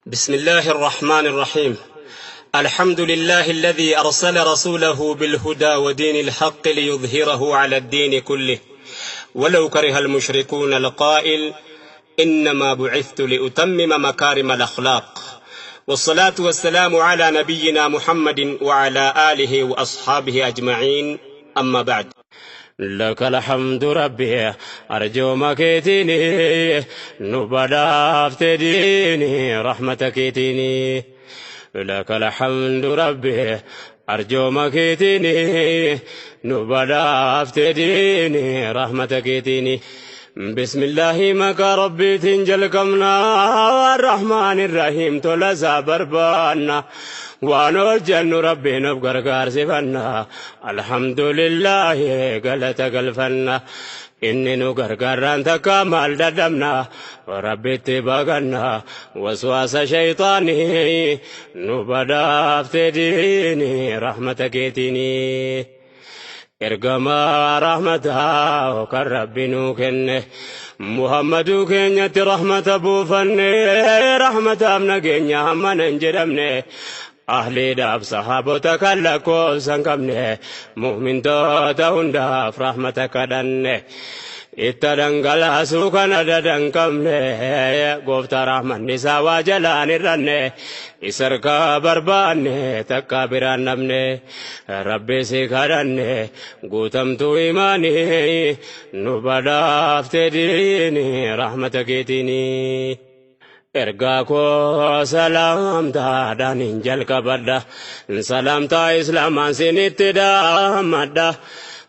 بسم الله الرحمن الرحيم الحمد لله الذي أرسل رسوله بالهدى ودين الحق ليظهره على الدين كله ولو كره المشركون القائل إنما بعثت لأتمم مكارم الأخلاق والصلاة والسلام على نبينا محمد وعلى آله وأصحابه أجمعين أما بعد لك الحمد ربي أرجو مكيتني نبدا ديني رحمتك تيني لك الحمد ربي أرجو مكيتني نبدا ديني رحمتك تيني بسم الله مكا ربي تنجل كمنا الرحمن الرحيم تلزا بربانا وانو ربي نبقر سفنا الحمد لله قلت قلفنا إني نقرقر أنت كمال ددمنا وربي اتبقنا وسواس شيطاني نبدا افتديني رحمتك تيني ergamaa rahmataa kan rabbi nuu kenne muhammaduu keenyatti rahmata buufanne rahmataaf nageenya hammana hin jedhamne ahliidhaaf sahaabota kan lakkoofsa hin qabne mu'mintoota hundaaf rahmata kadhanne itta dhangalaasuu kana dadan qabne gooftaa rahmanni isaa waa jalaan hir'anne isa harkaa barbaanne takka biraan dhabne rabbi si kadhanne guutamtuu imaanii nu badhaafte diini rahmata keetiini. Ergaa koo salaamtaadhaan hin jalqabadha. Salaamtaa islaamaan sinitti dhaammadha.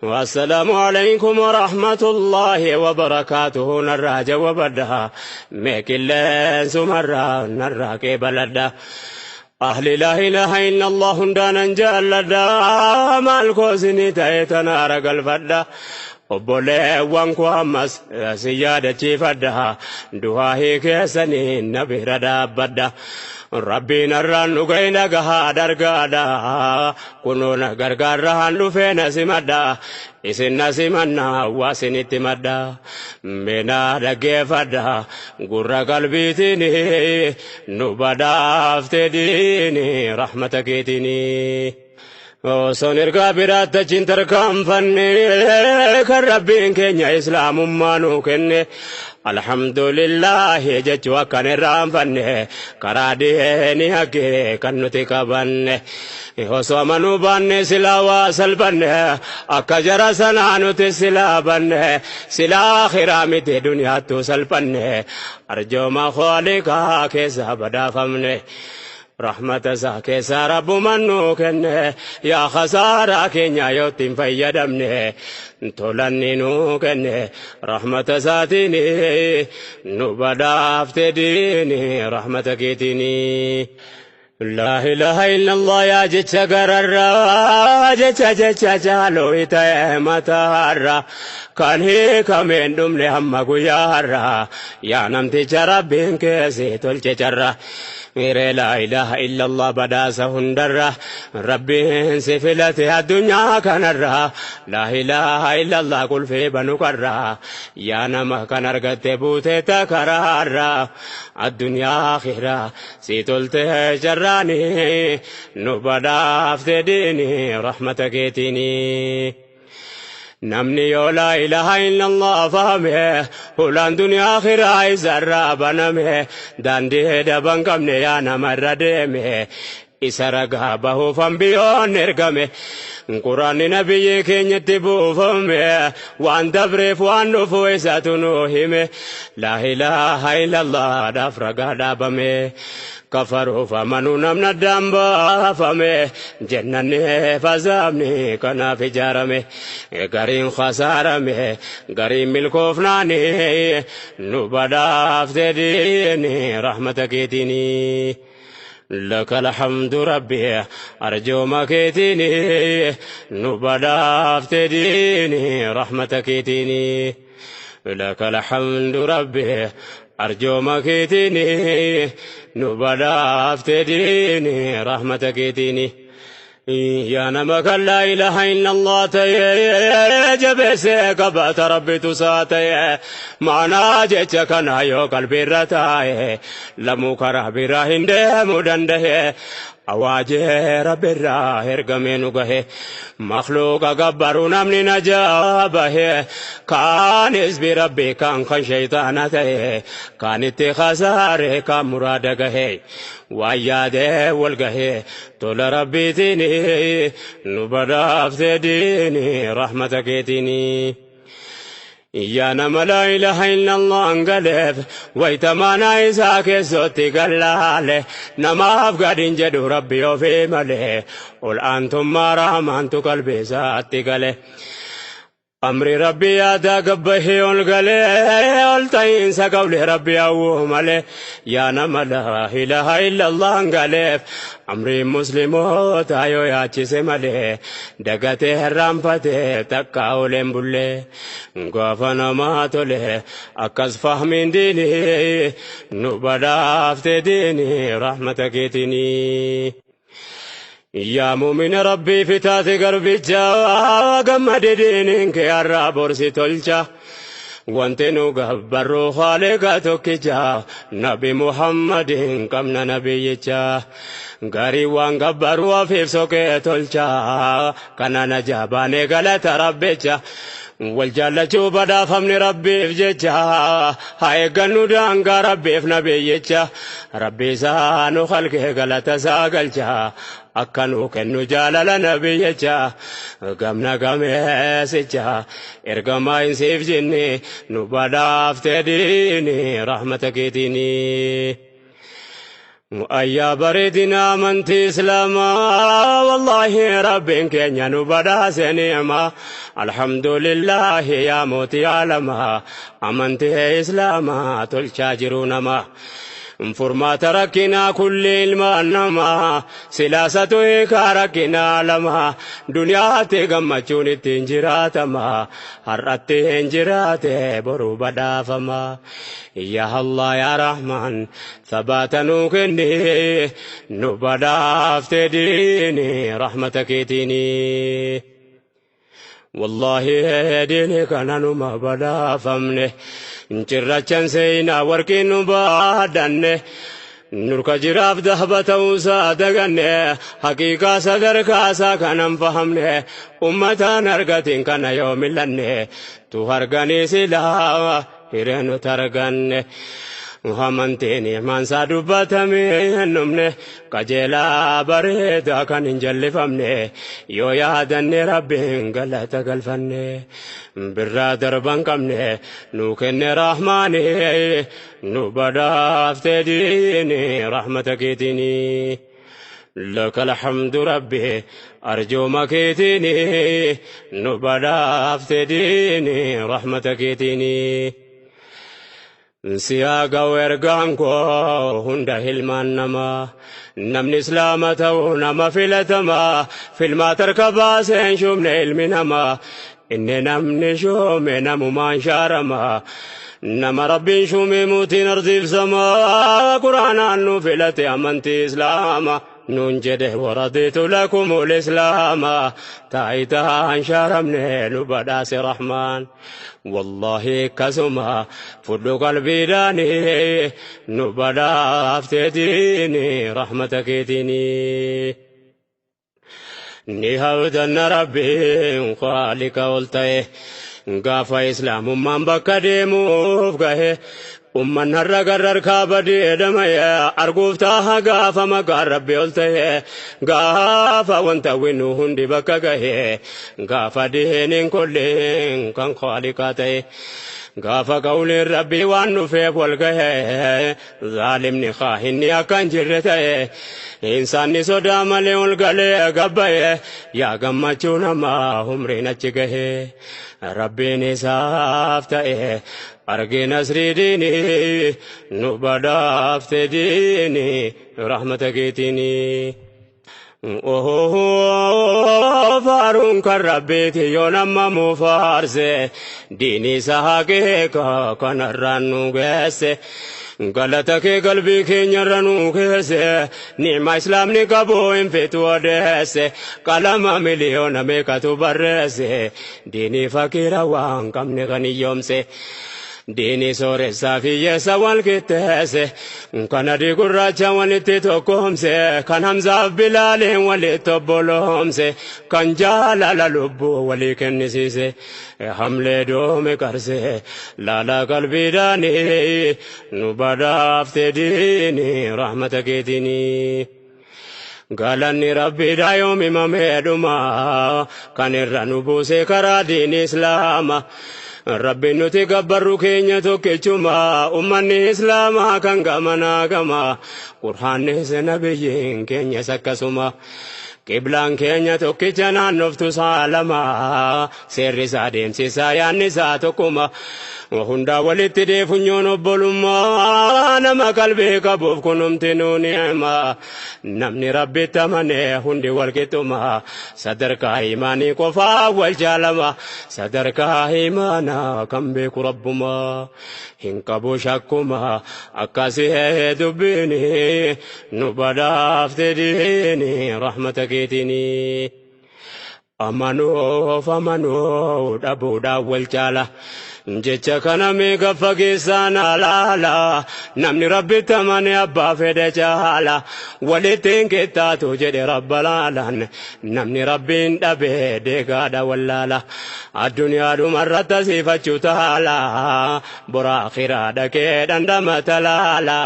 والسلام عليكم ورحمة الله وبركاته نرى جوابدا ميكلين سمرا نرى كبلدا أهل لا إله إلا الله دانا جلدا مالكو سني تايتنا رقل فدا obboleewwan koo ammas si yaadachiifadha du'aa keessanii na bira dhaabbadha rabbiin har'aan dhugee dhagahaa dargaadha kunoo na gargaarraan dhufee na simadha isin na simanna waa isinitti madda meenaa dhaggeeffadha gurra qalbiitiin nu badhaafte diini rahmata keetiin. Osoon ergaa biraatti achiin tarkaanfanne kan rabbiin keenya islaamummaa nuu kenne alhamdulillaahi jechuu akkan irraanfanne karaa diinii haqqee kan nuti qabanne osoo amanuu baanne silaa waa salphanne akka jara sanaa nuti silaa banne silaa akhiraa miti duniyaattuu salphanne arjooma khaaliqaa keessa badhaafamne. Rahmata isaa keessaa rabbumaan nuu kenne yaa khasaaraa keenya yoo ittiin fayyadamne tolanni nuu kenne rahmata isaatiin nu badhaafte diini rahmata keetiin. Laa ilaaha illallah yaa jecha gararraa jecha jecha jaaloo ta'e mataarra kan hiikameen dhumne hamma guyyaa har'aa yaa namticha rabbiin keessi tolche carra. Miree laa ilaaha illallah badhaasa hundarra rabbiin si filate addunyaa kanarra laa ilaaha illallah qulfii banu karra yaa nama kan argatte buute takaraarra addunyaa akhiraa si tolte jarraani nu badhaafte diini rahmata keetiini. Namni yoo laa ilaaha illallah fahame hulaan duniyaa akhiraa isarraa baname daandii daban qabne yaa namarra deeme isa ragaa bahuuf ambiyoon ergame quraanni nabiyyi keenyatti buufame waan dabreef waan dhufu isatu nu hime laa ilaaha illallah dhaaf ragaa dhaabame. Kafaruuf amanuu namni addaan baafame jennanni fazaabni kanaaf ijaarame gariin khasaarame gariin milkoofnaani nu badhaafte diini rahmata keetiini. لك الحمد ربي أرجو مكيتني نبدا ديني رحمتك تيني لك الحمد ربي أرجو مكيتني نبدا ديني رحمتك تيني. Yaa nama kan laa ilaaha illallah ta'ee jabeessee qabaata rabbitu isaa ta'e maanaa jecha kanaa yoo qalbiirra taa'e lamuu karaa biraa hin deemu danda'e awaajee rabbirraa ergamee nu gahe makhluuqa gabbaruu namni najaa bahe kaan hizbi rabbi kaan kan shayxaana ta'e kaan itti khasaare kaan muraada gahe waan yaadee wal gahe tola rabbiitiin nu badhaafte diini rahmata keetiini. Yaa nama laa ilaaha illallah galeef wayita maanaa isaa keessatti gallaale namaaf gadin jedhu rabbi ofii malee ol aantummaa rahmaantu qalbii isaatti gale. Amri rabbi yaadaa gabbahee ol galee ol ta'iinsa qawli rabbi hawwuu malee yaa nama laa ilaaha illallah galeef amri muslimoota yoo yaachise malee dagatee herraanfatee takka oleen bullee gaafa namaa tole akkas fahmiin diinii nu badhaafte diinii rahmata keetinii. Yaa muumina rabbii fitaate garbicha gammade diiniin kee har'aa borsi tolcha. Wanti nu gabbarru haaliqa tokkicha nabi Muhammadin qabna nabiyyicha. Gaarii waan gabbaru ofiif soqee tolcha kana najaa baanee galata rabbicha. Wal jaallachuu badhaafamni rabbiif jecha haa eeggannu daangaa rabbiif nabiyyicha. Rabbi isaa nu halkee galata isaa galcha akka nu kennu jaalala nabiyyicha gamna gameessicha ergamaa hin siif jinni nu badhaafte diini rahmata keetiini. Ayyaa bareedina amantii islaamaa wallaahi rabbiin keenya nu badhaase ni'ma alhamdulillaahi yaa mootii aalamaa amantii islaamaa tolchaa jiru nama. Furmaata rakkinaa kulli ilmaan namaa silaasatu hiikaa rakkinaa lama duniyaatti gammachuun ittiin jiraatama har'atti hin jiraate boru badhaafama. Yaa Allah yaa Rahmaan sabaata nuu kenni nu badhaafte diini rahmata keetiini. Wallaahi diini kana numa badhaafamne cirrachan seenaa warqiin nu baadhanne nurka jiraaf dahba ta'uusaa daganne haqiiqaa sadarkaasaa kanan fahamne ummataan argatiin kana yoo millanne tu harganii silaa hiree nu targanne. Amantiin imaansaa dubbatamee hin dhumne qajeelaa bareedaa kan hin jallifamne yoo yaadanne rabbiin galata galfanne birraa darban qabne nu kenne rahmaani nu badhaafte diini rahmata keetiini. لك الحمد ربي أرجو مكيتني نبدافت ديني رحمتك تيني Siyaaga ergaan koo hunda hilmaan namaa namni islaama ta'u nama filatamaa filmaata harka baaseen shuumne ilmi namaa inni namni shuume namumaan shaaramaa nama rabbiin shuume mootiin ardiif samaa quraanaan nu filate amantii islaamaa nuun jedhe waradiitu lakumul islaama taayitaan shaaramne nu badhaase rahmaan wallaahi akkasuma fudhu qalbiidhaani nu badhaafte diini rahmata keetiini. Ni hawdanna rabbiin khaalika ol ta'e gaafa islaamummaan bakka deemuuf gahe umman har'a garrar kaabadee dhama'e arguuf taaha gaafa maqaan rabbi ol ta'e gaafa wanta winnu hundi bakka gahe gaafa diiniin kulliin kan khaaliqaa ta'e gaafa qawliin rabbii waan dhufeef wal gahe zaalimni kaahinni akka hin jirre ta'e insaanni sodaa malee ol galee gabbaye yaa gammachuu namaa umriin achi gahe rabbiin isaaf ta'e argee nasrii diinii nu badhaafte diinii rahmata keetiinii. Faaruun kan rabbiiti yoo nama mu faarse diinii isaa haqiiqa kanarraan nu geesse. Galata kee qalbii keenyarra nuu keesse, ni'ima islaamni qabu hin feetu odeesse, qalama miliyoona meeqatu barreesse, diinii fakiira waan qabne kan hiyyoomse. Diinii sooressaa fi hiyyeessa wal qixxeesse, kan adii gurraacha walitti tokkoomse, kan Hamzaaf Bilaaliin walitti obboloomse, kan jaalala lubbuu walii kennisiise, hamlee doome qarse, laala qalbiidhaanii nu badhaafte diinii rahmata keetiinii. Galanni Rabbiidha yoom himamee dhuma, kan irra nu buuse karaa diinii Islaama. Rabbiin nuti gabbarru keenya tokkichuma, ummanni Islaamaa kan gamanaa gama, Qur'aannis nabiyyiin keenyas akkasuma. Qiblaan keenya tokkicha naannoftu saalama, seerri isaa deemsi isaa yaadni isaa tokkuma. Hundaa walitti deefunyoon obbolummaa, nama qalbii qabuuf kunumti nuu ni'ima. Namni Rabbitti amane hundi wal qixxuma, sadarkaa imaanii qofaa wal jaalama. Sadarkaa imaanaa kan beeku Rabbuma, hin qabu shakkuma. Akkasii dubbiini nu badhaafte diini rahmata keetiini. Amanuuf amanuu dhabuudhaan wal caala. Jecha kana meeqa fageessaan alaala. Namni Rabbitti amane abbaa fedhe caala. Walitti hin qixxaatu jedhe Rabba laalaan. Namni Rabbiin dhabe deegaadha wallaala. Addunyaadhuma irratti asiifachuu taala. Bora akhiraa dhaqee dhandhama talaala.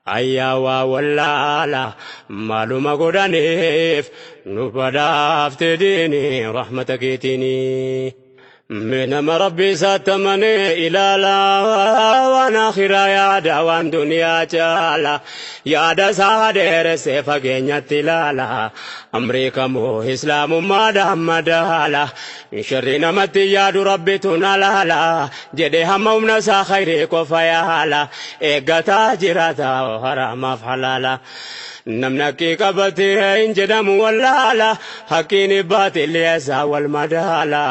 Ayyaa waa wallaala maaluma godhaniif nu badhaafte diini rahmata keetiini. Mee nama Rabbi isaatti amanee ilaala, waan akhiraa yaada waan duniyaa caala, yaada isaa dheeressee fageenyatti ilaala, amrii kamuu islaamummaadhaan madaala, sharri namatti yaadu Rabbitu na laala jedhee hamma humna isaa khayrii qofa yaala, eeggataa jiraata haraamaaf halaala. Namni haqqii qabatee hin jedhamu wallaala, haqqiin baatilli isaa wal madaala,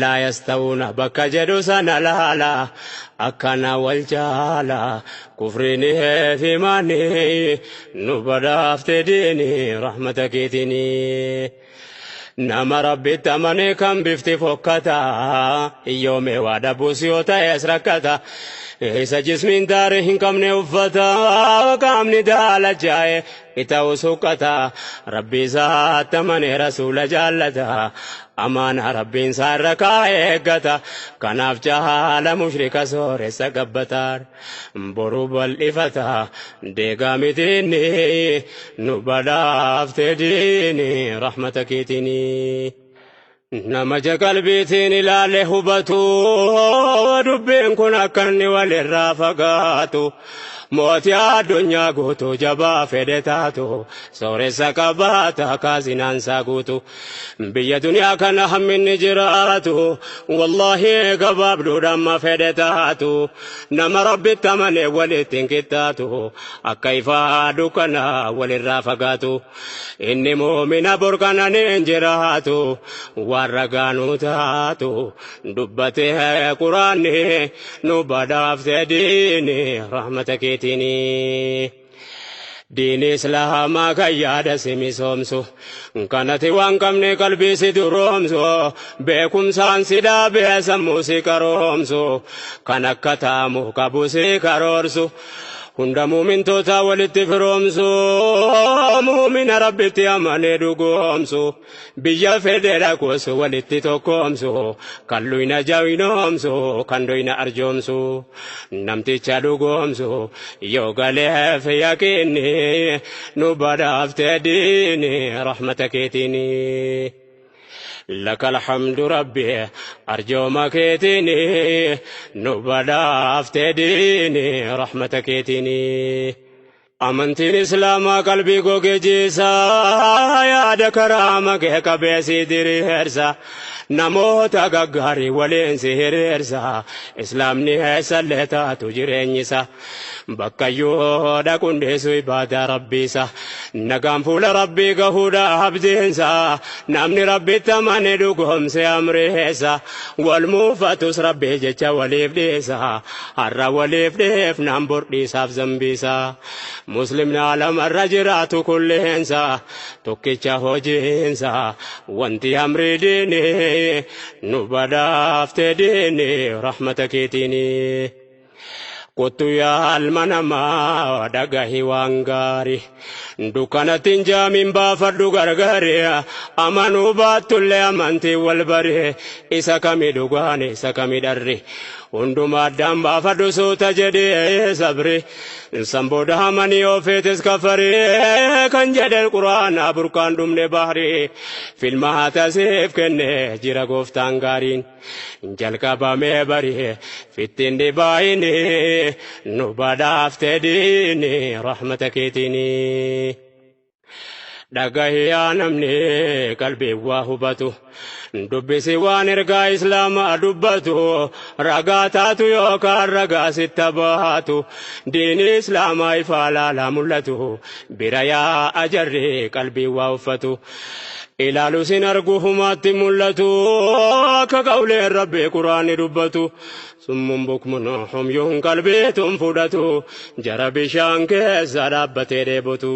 laa yastawuuna bakka jedhu sana laala, akkana wal jaala kufriin fi imaanni nu badhaafte diini rahmata keetiini. Nama Rabbitti amane kan bifti fokkata, hiyyoome waa dhabuus yoo ta'es rakkata. Isa jismiin daaree hin qabne uffata, qaamni daalachaa'e ita'u suqqata. Rabbi isaatti amane rasuula jaallata, amaana Rabbiin isaa irra kaa'e eeggata. Kanaaf caala mushrika sooressa gabbataa, boru bal'ifata deegaa mitiinni nu badhaafte diini rahmata keetiini. Nama ija qalbiitiin ilaale hubatu, dubbiin kun akka inni walirraa fagaatu. Mootii addunyaa guutuu jabaa fedhe taatu, sooressa qabaata kaasinaansaa guutu. Biyya duniyaa kana hamminni jiraatu, wallaahi gabaabduudha amma fedhe taatu. Nama Rabbitti amane walitti hin qixxaatu, akka ifaa dukkana walirraa fagaatu. Inni muumina borkananiin jiraatu, waan ragaanuu taatu dubbatee Quraanni nu badhaafte diini rahmata keetiini. Diini Islaamaa kan yaada si misoomsu, kanati waan qabne qalbii si duroomsu, beekumsaan si dhaabee sammuu si qaroomsu, kan akka taamu qabu si karoorsu, hunda muumintoota walitti firoomsu, muumina Rabbitti amanee dhugoomsu, biyya fedhe dhaqus walitti tokkoomsu, kan luyna jawinoomsu, kan doyna arjoomsu, namticha dhugoomsu, yoo galeef yaqiinni nu badhaafte diini rahmata keetiini. Laka alhamdu Rabbi arjooma keetiini nu badhaafte diini rahmata keetiini. Amantiin Islaamaa qalbii goge jiisa, yaada karaa makee qabeesii diriirsa. Namoota gaggaarii waliin si hiriirsa. Islaamni eessallee taatu jireenyisa. Bakkayyuu dhaquun dhiisu ibaadaa rabbiisa. Nagaan fuula rabbii gahuudha abdiinsa. Namni rabbitti amane dhugoomse amriisa. Wal muufatus rabbii jecha waliif dhiisa. Har'a waliif dhiifnaan bor dhiisaaf zambiisa. Muslimni alamarra jiraatu kulleensa. Tokkicha hojiinsa. Wanti amrii diinii nu badhaafte diinii rahmata keetiini. Kottu yaa ilma namaa dhagahi waan gaarii. Dukkanatti hin jaamin baafadhu gargaari. Amanuu baattullee amantii wal bari. Isa kami dhugaan isa kami dharri. Hundumaa addaan baafadhu suuta jedhee sabri. San booda amanii ofeetis kafarii. Kan jedhe quraana burqaan dhumne bahri. Filmaata siif kenne jira gooftaan gaariin. Jalqabamee bari fittiin dhibaayini nu badhaafte diini rahmata keetiini. Dhagahi yaa namni qalbii waa hubatu. Dubbisi waan ergaa islaamaa dubbatu. Ragaa taatu yookaan ragaa sitta baatu. Diini islaamaa ifaa laalaa mul'atu. Bira yaa ajarri qalbii waa uffatu. Ilaalu sin argu humaatti mul'atu. Akka qawleen rabbii quraanni dubbatu. Summun bukmun humyuun qalbiituun fudhatu. Jara bishaan keessa dhaabbatee dheebotu.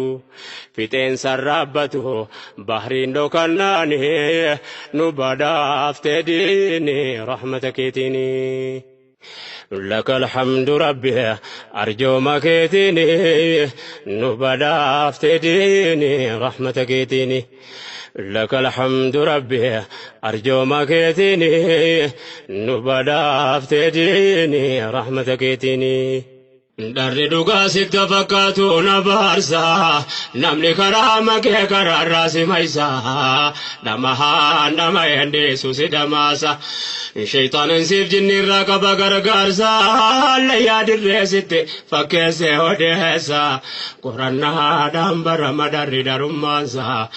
Fixeensa raabbatu bahriin dhokannaani nu badhaafte diini rahmata keetiini. لك الحمد ربي أرجو مكيتني نبدا ديني رحمتك ديني لك الحمد ربي أرجو مكيتني نبدا ديني رحمتك ديني. Dharri dhugaa sitti fakkaatu na baarsa. Namni karaa makee karaarraa si maysa. Dhamahaan dhama endeessu si dhamaasa. Sheexaanin siif jinnirraa qaba gargaarsa. Hallayyaa dirree sitti fakkeessee odeessa. Qorannaadhaan barama dharri dharummaansa.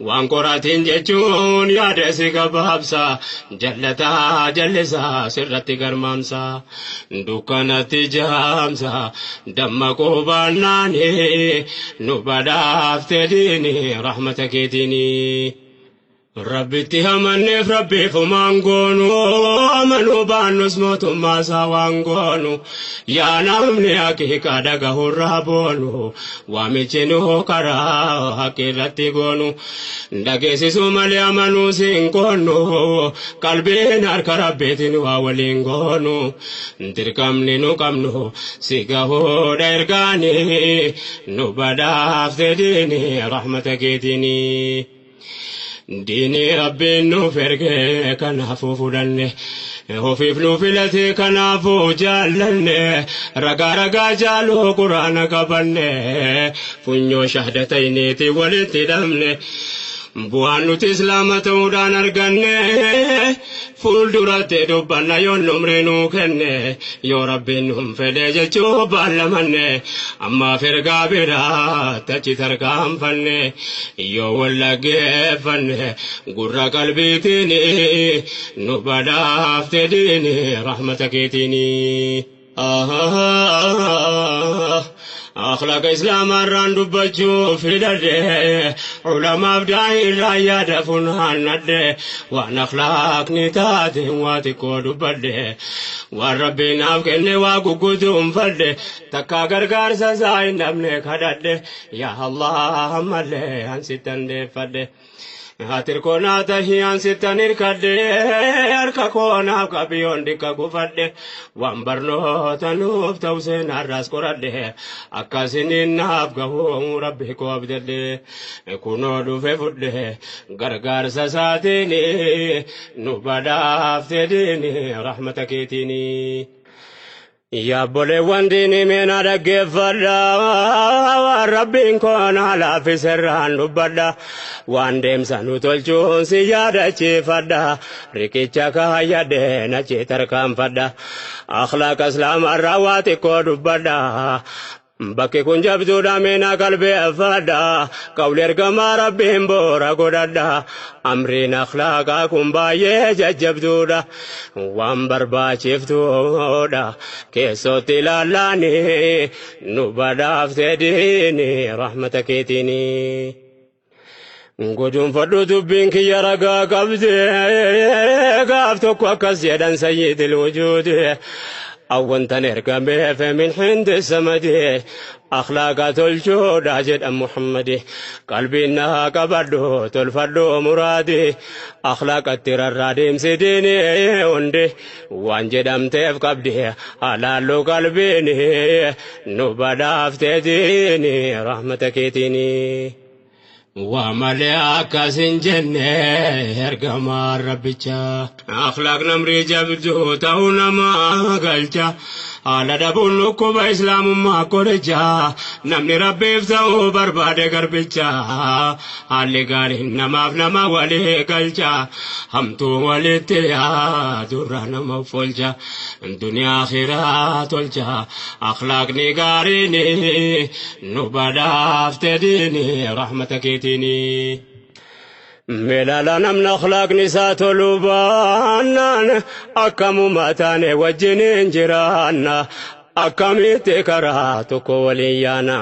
Waan qoratiin jechuun yaada si gabaabsa. Jallataa jallisaa sirratti garmaamsa. Dukkanatti jaamsa. Dammaquu baannaani nu badhaafte diini rahmata keetiini. Rabbitti amanneef rabbiif humaan goonu amanuu baannus mootummaa isaa waan goonu yaa namni haqiiqaa dhagahurraa boonu waamichi nu karaa haqi irratti goonu dhageessisuu malee amanuu siin goonu qalbiin harka rabbiitiin waa waliin goonu dirqamni nu qabnu si gahuudha ergaani nu badhaafte diini rahmata keetiini. Diinii rabbiin nuuf ergee kanaafuu fudhanne ofiif nu filate kanaafuu jaallanne ragaa ragaa jaaluu quraana qabanne funyoo shahdatayniiti walitti hidhamne bu'aan nuti islaama ta'uudhaan arganne fuulduratti dubbanna yoon umrii nuu kenne yoo rabbiin nuun fedhe jechuu baallamanne ammaaf ergaa biraa tachi tarkaanfanne yoo wallaggeeffanne gurra qalbiitiin nu badhaafte diini rahmata keetiini. Akhlaqa islaamarraan dubbachuu fidadhe ulamaaf daa'irraa yaada funaannadhe waan akhlaaqni taate waa xiqqoo dubbadhe waan rabbiin naaf kenne waa gugguutuunfadhe takka gargaarsa isaa hin dhabne kadhadhe yaa Allah ammallee an sittan deeffadhe. Hatir koonaa tahii an sittan hirkadhe harka koonaaf qabiyyoon dhikka gufadhe waan barnoota nuuf ta'u seenarraas qoradhe akkasiniin naaf gahuu rabbi koo abdadhe kunoo dhufe fudhe gargaarsa isaatiin nu badhaafte diini rahmata keetiini. Yaabboleewwan diinii meena dhaggeeffadha waan rabbiin koonaa laaffiserraan dubbadha waan deemsa nu tolchuun si yaadachiifadha riqicha kaayyadhe nachi tarkaanfadha akhlaaqa islaamarraa waa xiqqoo dubbadha. Bakki kun jabduudha meena qalbeeffadha. Qawli ergamaa rabbiin boora godhadha. Amriin akhlaaqaa kun baay'ee jajjabduudha. Waan barbaachiftuudha. Keessootti ilaallaani nu badhaaftee diini rahmata keetiini. Guduunfadhu dubbiin kiyya ragaa qabdi. Gaaf tokko akkas jedhan sayyidil wujuudi. Awwantan ergameef min hindi samadi. Akhlaaqa tolchuudha jedhan Muhammadi. Qalbiin naa qabadhu tolfadhu muraadi. Akhlaaqatti rarraa deemsi diini hundi. Waan jedhamteef qabdi halaallu qalbiini. Nu badhaaftee diini rahmata keetiini. Waa malee akkas hin jenne ergamaa rabbichaa. Akhlaaq namrii jabduu ta'uu nama galcha. Haala dhabuun dhukkuba islaamummaa qoricha. Namni rabbiif ta'uu barbaade garbicha. Haalli gaariin namaaf nama walii galcha. Hamtuu walitti yaadurra nama folcha. Duniyaa akhiraa tolcha. Akhlaaqni gaariin nu badhaafte diini rahmata keetiini. Meelaala namni akhlaaqni isaa toluu baannaan akkamuma taane wajjin hin jiraanna akkamitti karaa tokko waliin yaana.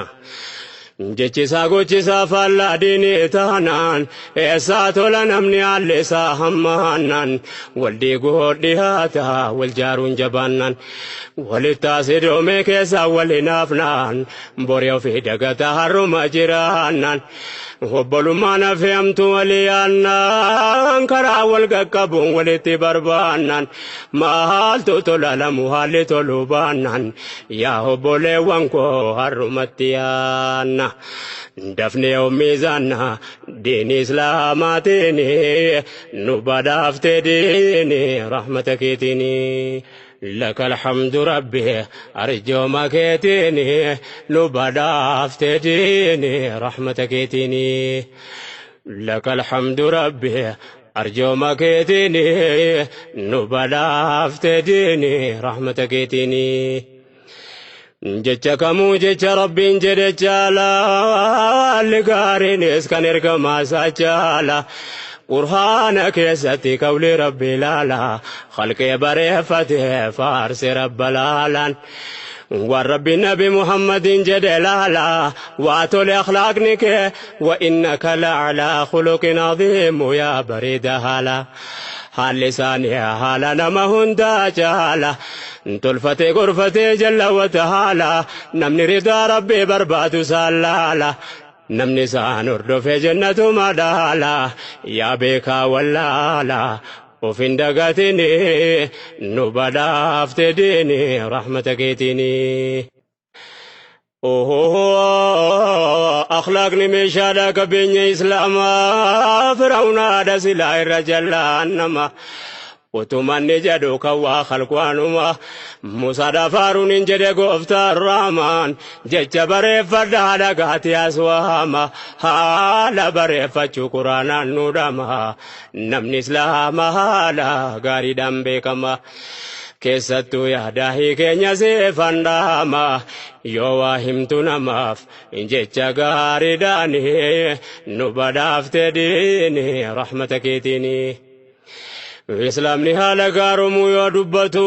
Jechisaa gochisaa faallaa diinii taanaan eessaa tola namni haalli isaa hammaannaan wal diiguu dhiyaata wal jaaruun jabaannaan walitti asidoomee keessaa wal hinaafnaan borii ofii dagata har'uma jiraannaan obbolummaan hafeemtu walii yaannaan karaa wal qaqqabuun walitti barbaannaan maaltu tola lamu haalli toluu baannaan yaa obboleewwan koo har'umatti yaanna. Dafnee miizaanna diini islaamaatiin nu badhaaftee diini rahmata keetiin. لك الحمد ربي أرجو ما كيتيني نبدا ديني رحمتك كيتيني لك الحمد ربي أرجو ما كيتيني نبدا ديني رحمتك كيتيني jecha kamuu jecha rabbiin jedhe caala haalli gaariinis kan ergamaa isaa caala qur'aana keessatti qawli rabbi ilaala khalqee bareeffate faarse rabba laalaan waan rabbi nabi muhammadin jedhe laala waa tole akhlaaqni kee wa innaka la'alaa khuluqin aziimu yaa bareeda haala haalli isaanii haala nama hundaa caala tolfatee gorfatee jallawwata haala namni ridaa rabbii barbaadu isaan laala namni isaan hordofee jannatu madaala yaa beekaa wallaala of hin dagatini nu badhaafte diini rahmata keetiini. Akhlaaqni meeshaadha qabeenya islaamaa firawnaadha silaa irra jallaan nama. Utumanni jedhu kan waa khalqwaanuma Musaadha faaruun hin jedhe gooftaan raamaan jecha bareeffadhaa dhagaati aswaama haala bareeffachuu quraanaan nu dhama namni islaama haala gaariidhaan beekama. Keessattuu yaadaahii keenya seefan dhaama yoo waa himtu namaaf jecha gaariidhaan nu badhaafte diini rahmata keetiini. Islaamni haala gaaromuu yoo dubbatu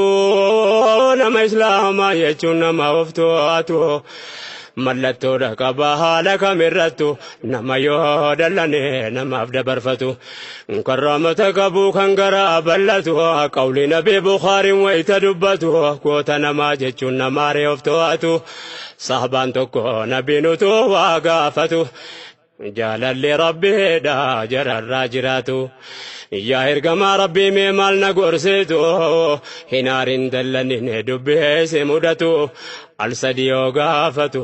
nama islaamaa jechuun nama of to'atu mallattoodha qaba haala kamirrattu nama yoo dallane namaaf dabarfatu karraamata qabu kan garaa bal'atu qawli nabi Bukhaariin wayita dubbatu goota namaa jechuun namaaree of to'atu sahabaan tokko nabiin utuu waa gaafatu jaalalli rabbiidha jararraa jiraatu. Yaa ergamaa rabbii mee maal na gorsitu hin aarin dallanine dubbeesse mudatu al sadi yoo gaafatu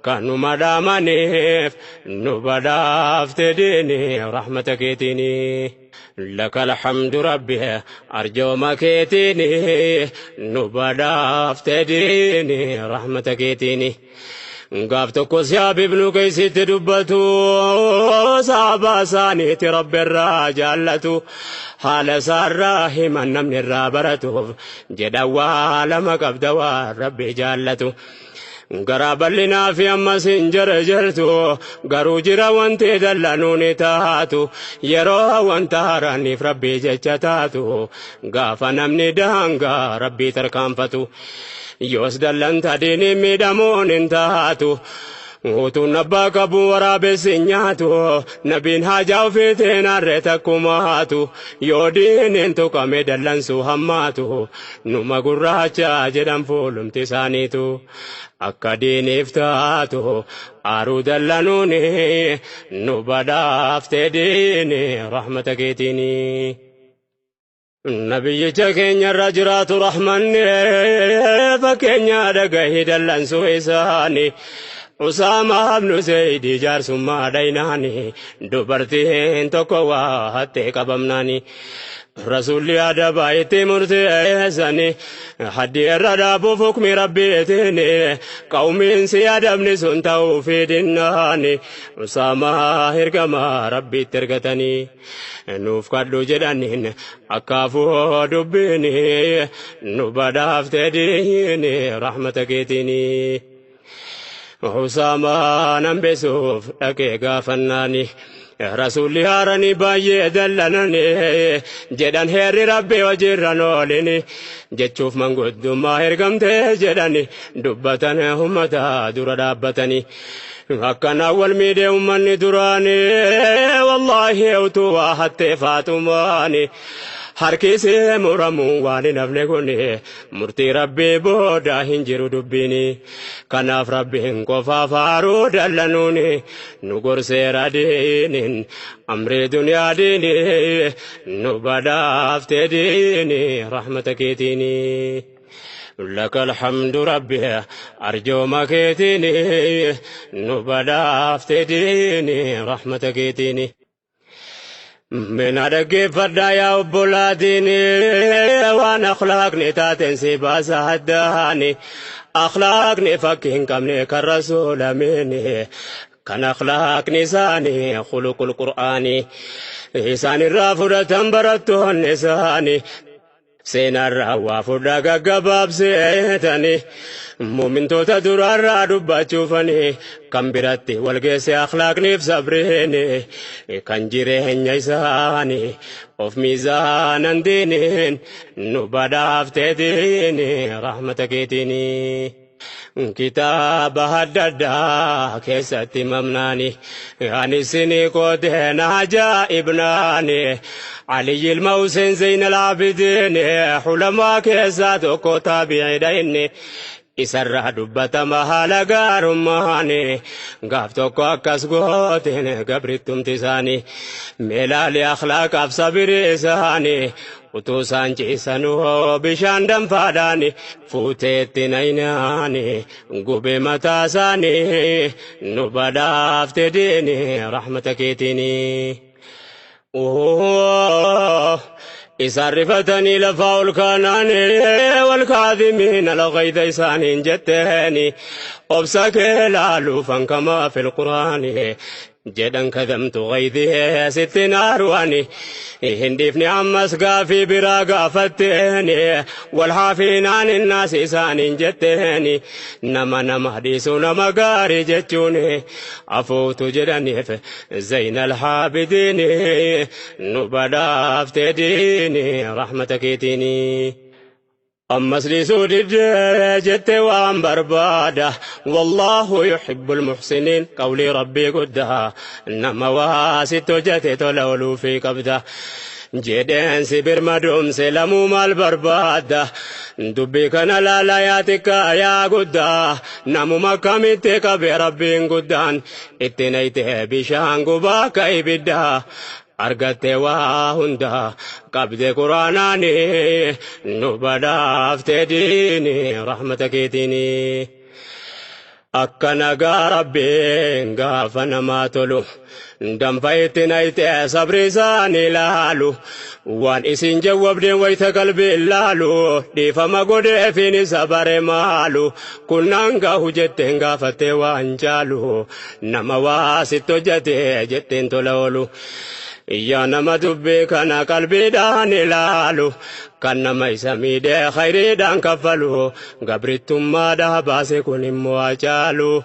kanuma dhaamaniif nu badhaafte diini rahmata keetiini. لك الحمد ربي أرجو ما كيتيني نبدا ديني رحمتك كيتيني Gaaf tokko siyaab ibnu keessitti dubbatu saaba isaaniitti rabbi irraa jaallatu haala isaarraa himan namni irraa baratuuf jedha waa lama qabda waan rabbi jaallatu. Garaa bal'inaa fi ammas hin jarjartu garuu jira wanti dallanuun taatu yeroo wanta haaraaniif rabbii jecha taatu gaafa namni daangaa rabbii tarkaanfatu yoos dallanta diinii miidhamuun hin taatu. Utuun abbaa qabu waraabessi hin nyaatu nabiin haajaa ofiitiin harree takkumaatu yoo diiniin tuqame dallansuu hammaatu numa gurraacha jedhan fuulumti isaaniitu akka diiniif taatu aaruu dallanuuni nu badhaaftee diini rahmata keetiini. Nabiyyicha keenya irra jiraatu rahmanni fakkeenya dhagahii dallansuu isaanii. Usaamaa ibnu Zayd jaarsummaa dhaynaani dubartiin tokko waa hattee qabamnaani. Rasuulli adabaa itti murteessani haddi irra dhaabuuf hukmi rabbiitiin qawmiin si adabni sun ta'uu fi dinnaani Usaamaa ergamaa rabbiitti ergatanii nuuf kadhu jedhaniin akkaafuu dubbiin nu badhaaftee diini rahmata keetiini. Usaamaa nan beesuuf dhaqee gaafannaani. Rasuulli haaranii baay'ee dallanani jedhan heerri rabbii hojiirra oolini jechuuf manguddummaa ergamtee jedhani dubbatan ummata dura dhaabbatani. Akkanaa wal miidhee ummanni duraani wallaahi utuu waa hattee faatumaani. Harkisee muramuu waan hin hafne kun murtii rabbii booda hin jiru dubbiini. Kanaaf rabbiin qofaaf haaruu dallanuuni nu gorseera diiniin amrii duniyaa diini nu badhaaftee diini rahmata keetiini. لك الحمد ربي أرجو مكيتني نبدا افتديني رحمتك يتيني من أدق فردا يا أبولاتيني وأنا أخلاقني تاتنسي باس هداني أخلاقني فكين كمني كالرسول مني كان أخلاقني ساني خلق القرآن إسان الرافضة برتو النساني seenarraa waa fudhaa gaggabaabseetani muumintoota duraarraa dubbachuufani kan biratti walgeesse akhlaaqniif sabriini kan jireenya isaani of miizaanan diiniin nu badhaaftee diini rahmata keetiini. Kitaaba adda addaa keessatti mamnaani ani isinii qooteen ajaa'ibnaani Aliyyi ilma Hussein Zeyn al-Abidin hulamaa keessaa tokko taabi'iidha inni isarraa dubbatama haala gaarummaani gaaf tokko akkas gooteen gabrittumti isaanii meelaalee akhlaaqaaf sabiri isaanii utuu isaan ciisanuu bishaan danfaadhaan fuuteetti naynaani gubee mataa isaanii nu badhaafte diini rahmata keetiini. Isaan rifatanii lafaa ol kaanaani walkaadhimiina alghayda isaaniin jetteeni obsa kee laaluufan kamaa fil quraani jedhan kadhamtu ghaydii sitti naaruani hin dhiifne ammas gaafii biraa gaafatteeni walhaafiinaan innaas isaaniin jetteeni nama nama dhiisu nama gaarii jechuun afuutu jedhaniif zayna alhaabidiini nu badhaaftee diini rahmata keetiini. Ammas dhiisuu didee jettee waan barbaada wallaahu yuhibbu almuhsiniin qawlii rabbii guddaa nama waa sitti hojjete tola ooluufii qabda. Jedheen si birmadoomse lamuu maal barbaadda dubbii kana laala yaa xiqqaa yaa guddaa namuma akkamitti qabe rabbiin guddaan itti nayitee bishaan gubaa akka ibiddaa. Argatte waa hunda qabde quraanaani nu badhaafte diini rahmata keetiini. Akka nagaa rabbiin gaafa namaa tolu danfa itti nayitee sabri isaanii laalu waan isin jawwabdeen wayita qalbii laalu dhiifama godheefiin isa bare maalu kunnaan gahu jetteen gaafattee waan caalu nama waa sitti hojjete jetteen tola oolu. Yaa nama dubbii kana qalbiidhaan ilaalu, kan nama isa miidhee khayriidhaan kaffalu, gabrittummaadhaa baase kun immoo hacaalu.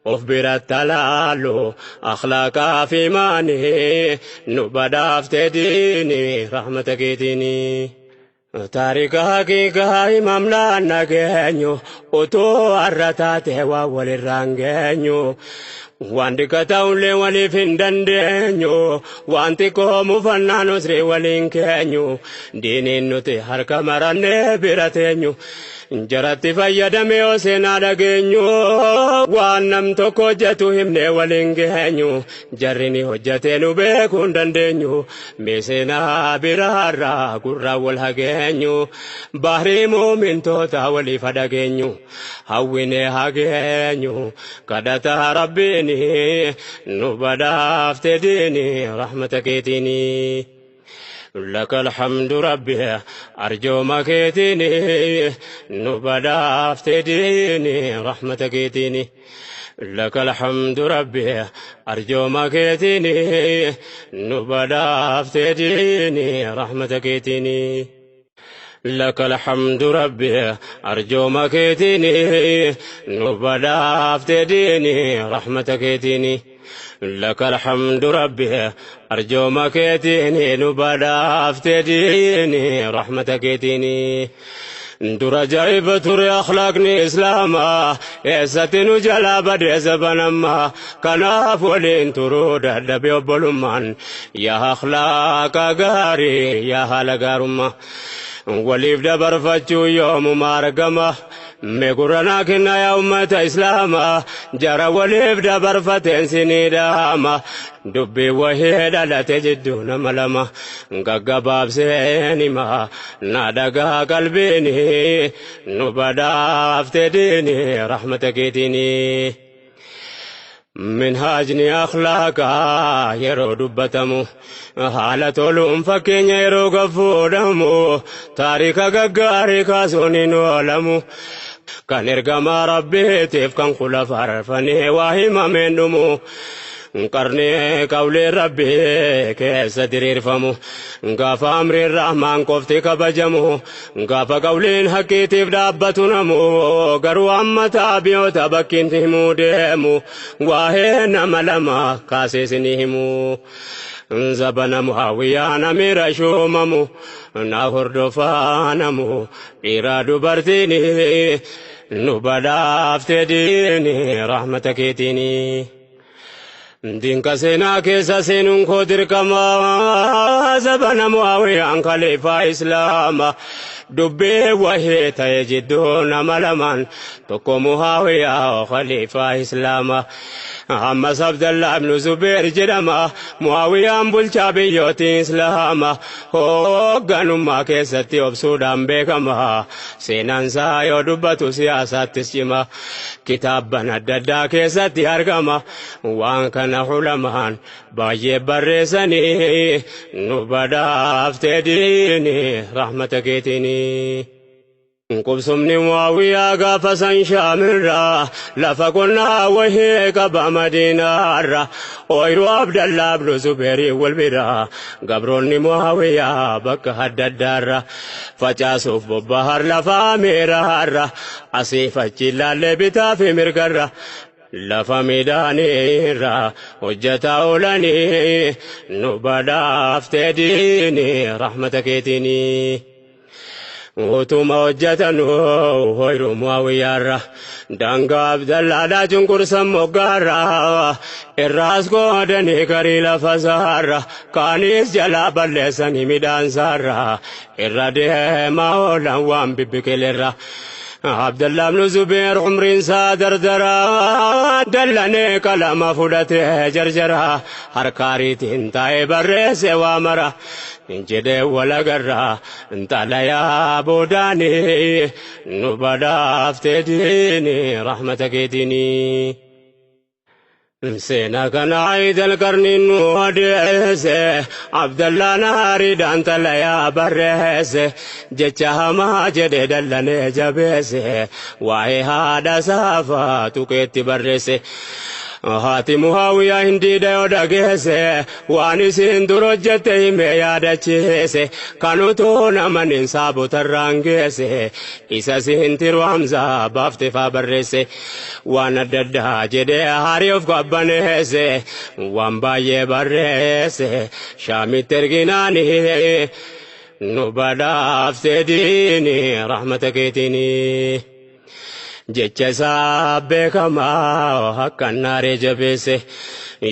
Of biratti alaalu akhlaaqaa fi imaanii nu badhaaftee diini rahmata keetiini. Taarika haqiiqaa himamnaan nageenyu utuu har'a taate waa walirraan geenyu. Waan dhiqa ta'ullee waliif hin dandeenyu, waan xiqqoo mufannaan usrii waliin keenyu, diiniin nuti harka marannee bira teenyu. Jaratti fayyadamee yoo seenaa dhageenyu, waan nam tokko hojjetu himnee waliin geenyu, jarri ni hojjetee nu beekuu hin dandeenyu, mee seenaa biraarraa gurraa wal hageenyu, bahrii muumintoota waliif dhageenyu, hawwinee hageenyu, kadhata rabbiini nu badhaafte diini rahmata keetiini. لك الحمد ربي أرجو مكيتني نبدا ديني رحمتك تيني. لك الحمد ربي أرجو مكيتني نبدا ديني رحمتك تيني. لك الحمد ربي أرجو مكيتني نبدا ديني رحمتك تيني. لك الحمد ربي أرجو مكيتني نبدا ديني رحمتك تيني. dura jaa'iba ture akhlaaqni islaamaa eessatti nu jalaa badee zabanammaa kanaaf waliin turuu dadhabe obbolummaan yaa akhlaaqa gaarii yaa haala gaarummaa waliif dabarfachuu yoomuma argama. Mee gurranaa kenna yaa ummata islaamaa jara waliif dabarfateen sinii dhaama dubbii wahee dhalate jidduu nama lama gaggabaabseen hima na dhagaa qalbiini nu badhaafte diini rahmata keetiini. Minhaajni akhlaaqaa yeroo dubbatamu haala toluun fakkeenya yeroo gaffuudhamu taarika gaggaarii kaasuun hin oolamu. Kan ergamaa rabbiitiif kan kula farfanii waa himameen dhumu. Qarnee qawlee rabbii keessa diriirfamu. Gaafa amriin rahmaan qofti kabajamu. Gaafa qawleen haqqiitiif dhaabbatu namu. Garuu amma taabiyoota bakkiin himuu deemu. Waa'ee nama lama kaasee isinii himu. Zabana Muawiyaan amiira shuumamu. Na hordofaa namu dhiiraa dubartiin nu badhaafte diini rahmata keetiini. Dinka seenaa keessa seenuun koo dirqama zabana Muawiyaan khaliifaa Islaama dubbii wahee ta'e jidduu nama lamaan tokko Muawiyaa khaliifaa Islaama. Ammas Abdallah ibn Zubeer jedhama Muawiyaan bulchaa biyyooti Islaama hoogganummaa keessatti obsuudhaan beekama seenaan isaa yoo dubbatu siyaasaattis cima kitaabban adda addaa keessatti argama waan kana ulamaan baay'ee barreessanii nu badhaafte diini rahmata keetiini. Qubsumni Muawiyaa gaafa san Shaamirraa lafa qonnaa wahee qaba Madiinaarra ooyiruu Abdallaa ibnu Zubeerii wal bira gabroonni Muawiyaa bakka adda addaarra facaasuuf bobbahar lafa meeraarra asiif achi ilaallee bitaa fi mirgarra lafa midhaaniirra hojjetaa oolanii nu badhaafte diini rahmata keetiini. Utuma hojjetanu ooyiruu Muawiyaarra daangaa Abdallaadhaa cunqursan moggaarra irraas qoodanii garii lafa saarra kaanis jalaa balleessanii midhaan saarra irra deemaa oolan waan bibbiqilerra. Abdallah ibn Zubeer umriin isaa dardara dallanee qalama fudhatee jarjara harkaariitiin taa'ee barreesse waa mara jedhee walagarra xalayaa boodaanii nu badhaafte diini rahmata keetiini. Seenaa kana Aayidal qarniin nu odeesse Abdallaan aariidhaan xalayaa barreesse jecha hamaa jedhe dallanee jabeesse waa'ee haadha saafaa tuqeetti barreesse. Haati Muhaawiyaa hindiida yoo dhageesse waan isin dur hojjette himee yaadachiise kan utuu namanin saabotarraan geesse isa siin tiru Hamzaa baafte faa barreesse waan adda addaa jedhee haarii of qabbaneesse waan baay'ee barreesse shaamitti erginaani nu badhaafte diini rahmata keetiini. Jecha isaa beekamaa akkan naaree jabeesse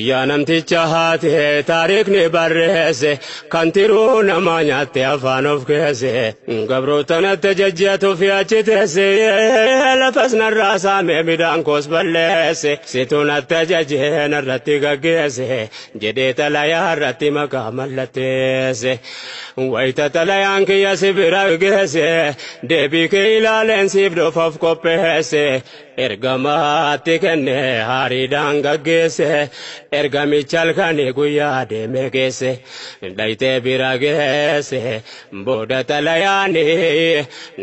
yaa namticha haate taariikni barreesse kan tiruu namaa nyaatte afaan of keesse gabroota natti jajjatuuf achi teesse lafas narraa saamee midhaan koos balleesse situ natti ajajee narratti gaggeesse jedhee xalayaa irratti maqaa mallatteesse wayita xalayaan kiyya si bira geesse deebii kee ilaaleen siif dhufaaf qopheesse ergamaatti kenne hariidhaan gaggeesse ergamicha halkanii guyyaa deemee geesse dhayitee bira geesse booda xalayaani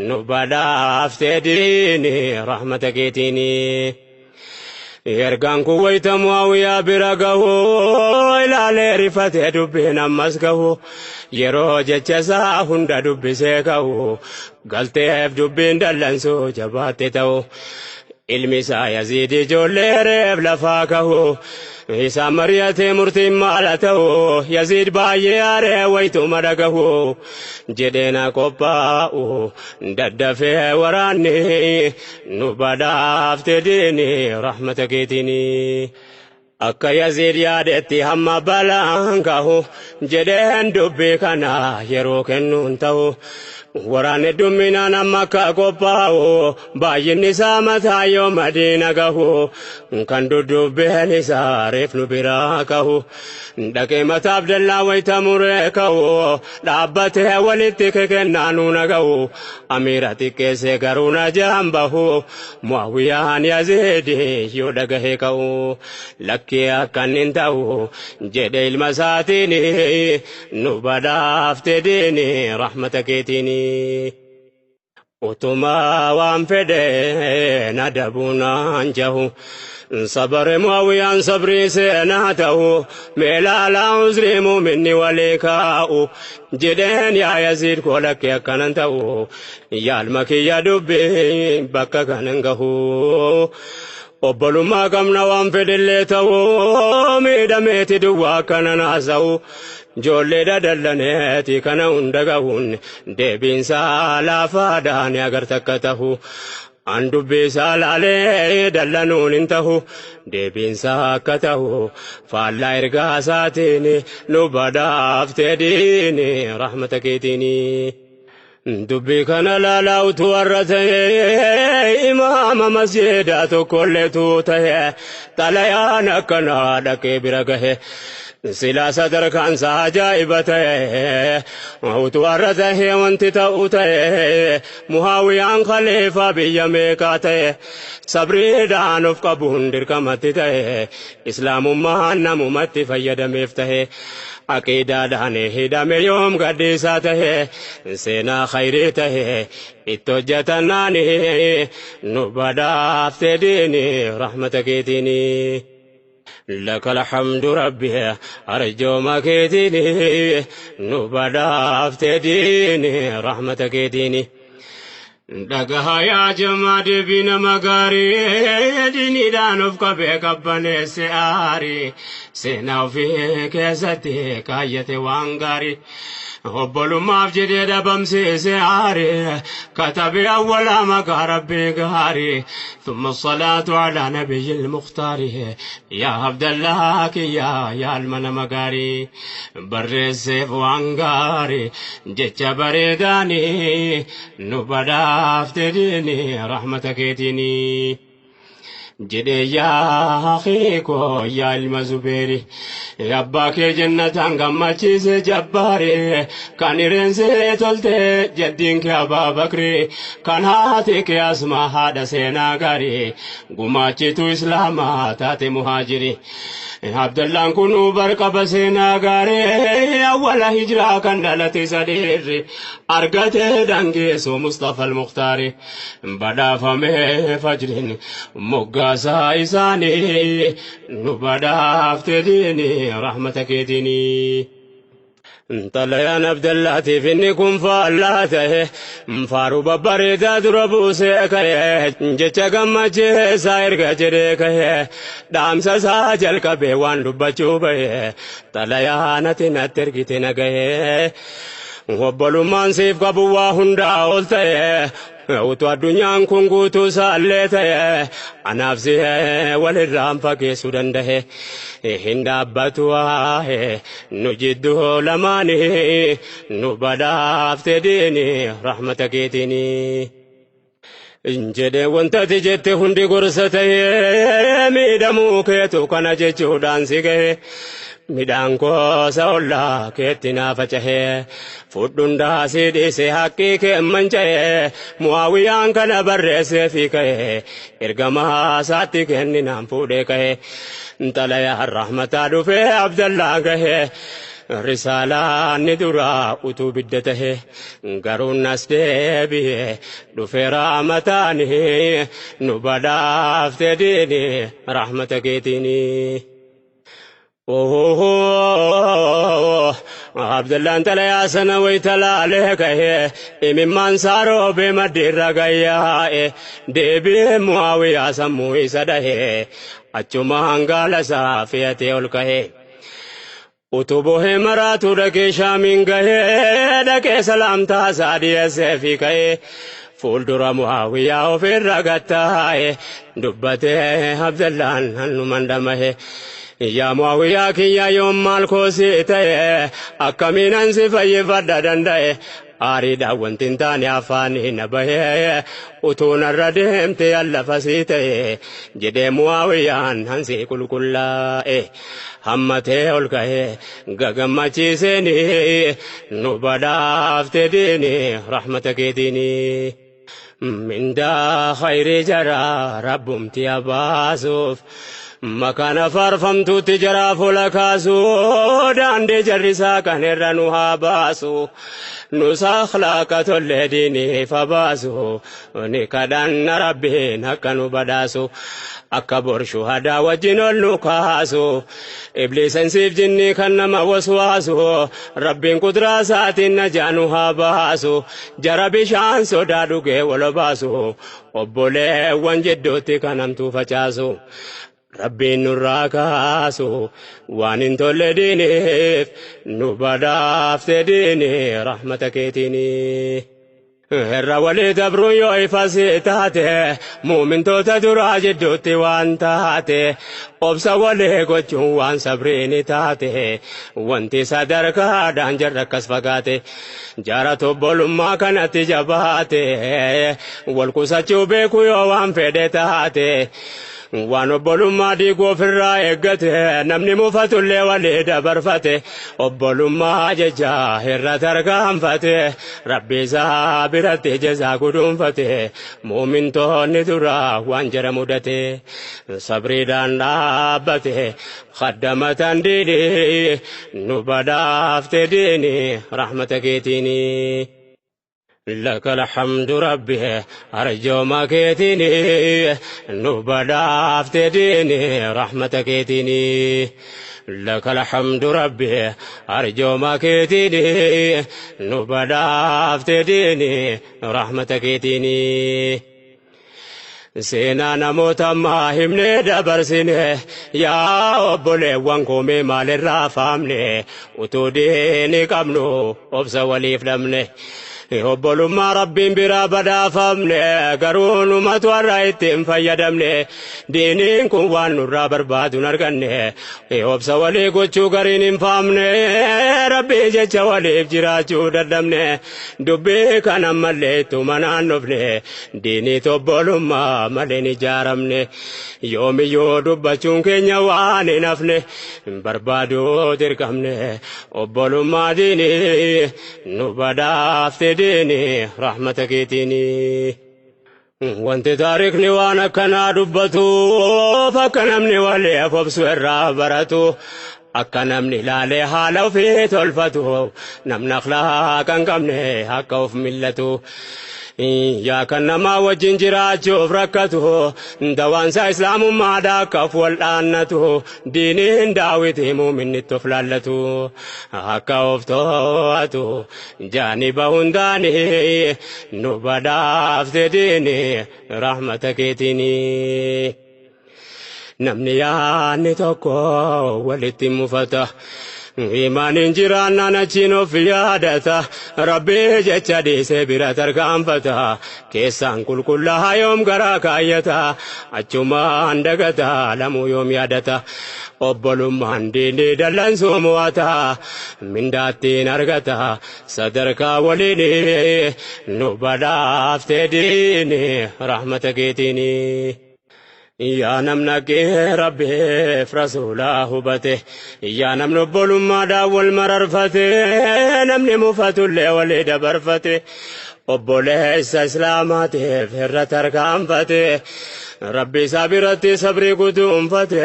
nu badhaaftee diini rahmata keetiini. Ergaan kun wayita Muawiyaa bira gahu ilaalee rifatee dubbiin ammas gahu yeroo jecha isaa hunda dubbisee ka'u galteef dubbiin dallansuu jabaatte ta'u. Ilmi isaa Yaziid ijoollee reef lafaa kahu isaa mari'atee murtiin maala ta'u Yaziid baay'ee aaree wayituma dhagahu jedhee na qophaa'u daddafee waraanni nu badhaafte diini rahmata keetiini. Akka Yaziid yaadetti hamma balaan gahu jedheen dubbii kana yeroo kennuun ta'u. Waraanni dhumminaan amma akka qophaa'u baay'inni isaa mataa yoo Madiina gahu kan duddubbeen isaa reef nu biraa kahu dhaqee mataa Abdallaa wayita muree ka'u dhaabbatee walitti kekennaa nuuna gahu amiira xiqqeessee garuu na jaan bahu Muawiyaan Yaziidi yoo dhagahee ka'u lakkii akkan hin ta'u jedhe ilma isaatiin nu badhaafte diini rahmata keetiin. Utuma waan fedhe na dabuunaan jahu sabare Muawiyaan sabrii seenaa ta'u meelaalaa uzrii muuminni walii kaa'u jedheen yaa Yaziid koo lakkee akkanan ta'u yaalma kiyya dubbii bakka kanan gahu. Obbolummaa qabna waan fedhillee ta'u miidhameeti duwwaa akkanan haasa'u ijoollee dadallaneeti kana hunda gahuun deebiinsaa laafaadhaan agarta akka ta'u. An dubbisaa laalee dallanuun hin ta'u deebiinsaa akka ta'u faallaa ergaa isaatiin nu badhaaftee diini rahmata keetiini. Dubbii kana laalaa utuu warra ta'e imaama masjiidaa tokkolleetu ta'e xalayaan akkanaa dhaqee bira gahe. Silaa sadarkaan isaa ajaa'iba ta'e utuu warra ta'e wanti ta'u ta'e Muhaawiyaan khaliifaa biyya meeqaa ta'e sabriidhaan of qabuun dirqamatti ta'e islaamummaan namumatti fayyadameef ta'e aqiidaadhaan hidhame yoom gadhiisaa ta'e seenaa khayrii ta'e itti hojjetannaani nu badhaafte diini rahmata keetiini. لك الحمد ربي أرجو ما كيتيني نبدا ديني رحمتك ديني Dhagahaa yaa jamaa deebii nama gaarii diiniidhaan of qabee qabbaneesse aarii seenaa ofii keessatti kaayyate waan gaarii obbolummaaf jedhee dhabamsiise aarii katabee awwalaa maqaa rabbii gaarii ثم الصلاة على نبي المختار يا عبد الله يا يا المنام gaarii barreesseef waan gaarii jecha bareedaanii nu badhaafte diini rahmata keetiini. Jedhee yaa akhiikoo yaa ilma Zubeeri abbaa kee jannataan gammachiise jabbaare kan hireensee tolte jaddiin kee Abbaa Bakri kan haati kee Asmaa haadha seenaa gaarii gumaachitu islaamaa taate muhaajiri. Abdallaan kun barqaba seenaa gaarii awwala hijiraa kan dhalate isa dhiirri argate dangeessu Mustafa al-Mukhtaari badhaafamee fajriin moggaa. Mogaasaa isaanii nu badhaafte diini rahmata keetiini. Xalayaan Abdallaatiif inni kun faallaa ta'e, faaruu babbareedaa dura buusee ka'e, jecha gammachiisaa erga jedhee ka'e, dhaamsa isaa jalqabee waan dubbachuu ba'e, xalayaan ati natti ergite na ga'e. Obbolummaan siif qabu waa hundaa ol ta'e, utuu addunyaan kun guutuu isaallee ta'e, anaaf si walirraan fageessuu danda'e. Hin dhaabbatu waa'ee nu jidduu lamaanii, nu badhaafte diini rahmata keetiini. Jedhee wanta ati jette hundi gorsa ta'ee, miidhamuu keetu kana jechuudhaan si gahe. Midhaan goosa ollaa keetti naa facahee, fudhundaa si dhiise haqqii kee manca'ee, Mu'aawiyaan kana barreessee fi ka'ee, ergamaa isaatti kenninaan fuudhee ka'ee. Xalayaa rahmataa dhufee Abdallaa gahee, risaalaan ni duraa utuu bidda tahe, garuu nas deebi'ee dhufee rahmataanii, nu badhaafte diini rahmata keetiini. Abdallaan xalayaa sana wayita laalee ka'ee, imimmaan isaa roobee maddiirra gayyaa'e, deebi'ee Mu'aawiyaa sammuu isa dhahee, achumaan gaala isaa fe'atee ol ka'e. Utuu bohee maraatu dhaqee Shaamiin gahee, dhaqee salaamtaa isaa dhiyeessee fi ka'ee, fuuldura Mu'aawiyaa ofirra gattaa'e, dubbatee Abdallaan hannuman dhamahe. Yaa Mu'aawiyaa kiyya, yoom maal koosii ta'e, akkamiin ansi fayyifadha danda'e? Aariidhaan wanti hin taane afaanii na bahee, utuu narra deemte allafasii ta'e, jedhee Mu'aawiyaan hansii qulqullaa'e. Hammatee ol ka'ee gagammachiiseeni, nu badhaafte diini rahmata keetiini. Mindaa khayrii jaraa rabbumti abaasuuf, makaana faarfamtuutti jaraa fuula kaasu, daandii jarrisaa kan irra nu haa baasu, nus akhlaaqa tollee diiniif baasu, ni kadhanna Rabbiin akka nu badhaasu, akka bor shuhadaa wajjin ol nu kaasu. Ibliisan siif jinnii kan nama waswaasu, Rabbiin qudraa isaatiin najaa nu haa baasu, jara bishaan sodaa dhugee wal baasu, obboleewwan jidduutti kan hamtuu facaasu Rabbiin nurraa kaasu. Waan hin tolle diiniif nu badhaafte diini rahmata keetiini. Irra walii dabruun yoo ifas taate, muumintoota duraa jidduutti waan taate, obsa walii gochuun waan sabriini taate, wanti sadarkaadhaan jarra akkas fagaate, jara obbolummaa kanatti jabaate, wal qusachuu beeku yoo waan fedhe taate, waan obbolummaa diiguu ofirraa eeggate, namni mufatullee walii dabarfate, obbolummaa jecha irra tarkaanfate, Rabbi isaa biratti jazaa guduunfate, muumintoonni duraa waan jara mudate sabriidhaan dhaabbate, khaddamatan diinii, nu badhaafte diini rahmata keetiini. لك الحمد ربي أرجو ما كيتني، نبدا ديني رحمتك كيتني. لك الحمد ربي أرجو ما كيتني، نبدا ديني رحمتك كيتني. Seenaa namoota ammaa himnee dabarsine, yaa obboleewwan koomee, maalirraa faamne? Utuu diini qabnu obsa waliif dhabne. Obbolummaa Rabbiin biraa badhaafamne, garuu numatu har'a ittiin fayyadamne. Diiniin kun waan nurraa barbaadu hin arganne. Obsa walii gochuu gariin hin faamne, Rabbii jecha waliif jiraachuu dadhabne. Dubbii kana mallee ittuma naannofne, diinii obbolummaa malee hin ijaaramne. Yoomiyyuu dubbachuun keenya waan hin hafne, barbaaduu dirqamne. Obbolummaa diinii nu badhaafte diini rahmata keetiini. Wanti taarikni waan akkanaa dubbatuuf, akka namni waliif obsu irraa baratu, akka namni ilaalee haala ofii tolfatu, namni akhlaaqa hin qabne akka of millatu. Yaa kan namaa wajjin jiraachuuf rakkatu, dawaansa islaamummaadha akka of wal dhaannatu, diiniin daawiti muuminnitti of laallatu, akka of to'atu jaaniba hundaanii nu badhaafte diini rahmata keetiini. Namni yaadni tokko walitti mufata. Imaaniin jiraannaan achiin of yaadata. Rabbii jecha dhiisee bira tarkaanfata. Keessaan qulqullaa'aa yoom garaa kaayyata. Achumaan dagata lamuu yoom yaadata. Obbolummaan diinii dallansuu mo'ata. Mindaattiin argata. Sadarkaa waliin nu badhaaftee diini rahmata keetiini. Yaa namna kee Rabbiif rasuulaa hubate, yaa namni obbolummaadhaan wal mararfate, namni mufatullee walii dabarfate, obboleessa islaamaatiif irra tarkaanfate, Rabbi isaa biratti sabrii guduunfate,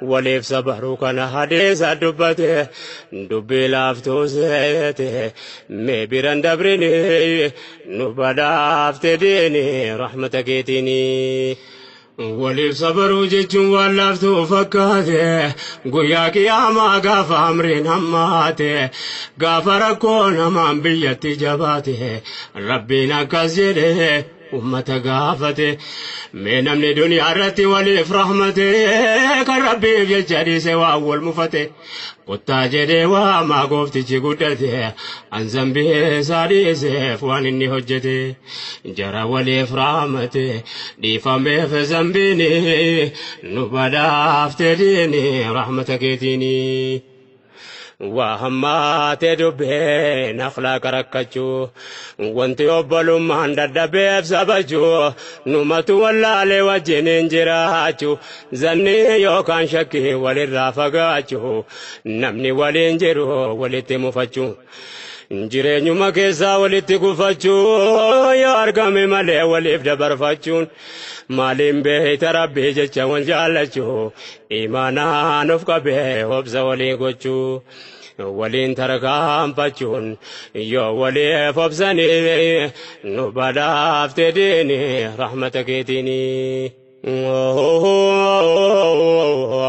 waliif sabaruu kana hadiisa dubbate, dubbii laaftuu seete, mee biran dabrini, nu badhaafte diini rahmata keetiini. Waliif sabaruu jechuun waan laaftuu fakkaate, guyyaa qiyaamaa gaafa amriin hammaate, gaafa rakkoo namaan biyyatti jabaate, Rabbiin akkas jedhee ummata gaafate. Mee namni duniyaa irratti waliif rahmate, kan Rabbiif jecha dhiise waan wal mufate, kottaa jedhee waamaa gooftichi guddate, an zambii isaa dhiiseef waan inni hojjete, jara waliif rahmate dhiifameef zambiini, nu badhaafte diini rahmata keetiini. Waa hammaate dubbeen akhlaaqa rakkachuu, wanti obbolummaan dadhabeef sabachuu, numatu wallaalee wajjiniin jiraachuu, zannii yookaan shakkii walirraa fagaachuu, namni waliin jiru walitti mufachuu, jireenyuma keessaa walitti gufachuu, yoo argame malee waliif dabarfachuun, maaliin beeyta Rabbii jecha wal jaallachuu, imaanaan of qabee obsa walii gochuu, waliin tarkaanfachuun yoo waliif obsanii, nu badhaafte diini rahmata keetiini.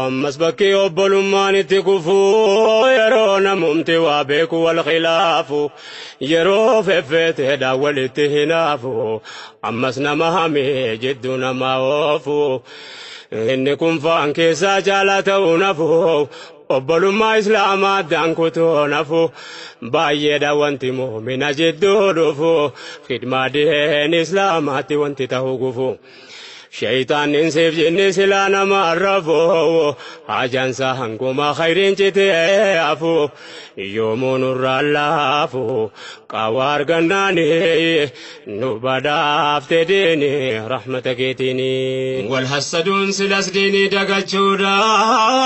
Ammas bakki obbolummaan itti kufuu, yeroo namumti waa beeku wal khilaafu, yeroo feffeeteedha walitti hinaafu, ammas nama hamee jidduu nama oofu, inni kun faan keessaa caalaa ta'uu nafu, obbolummaa islaamaa addaan kutuu nafu, baay'eedha wanti muumina jidduu dhufu, khidmaa diin islaamaatti wanti ta'uu gufu. Shayitaannin siif jinni silaa nama arrafu, hajaansa hanguma khayriin citee hafu, yoomuu nurraa laafu, qaawwa argannaani nu badhaafte diini rahmata keetiini. Wal hassaduun silas diinii dagachuudha,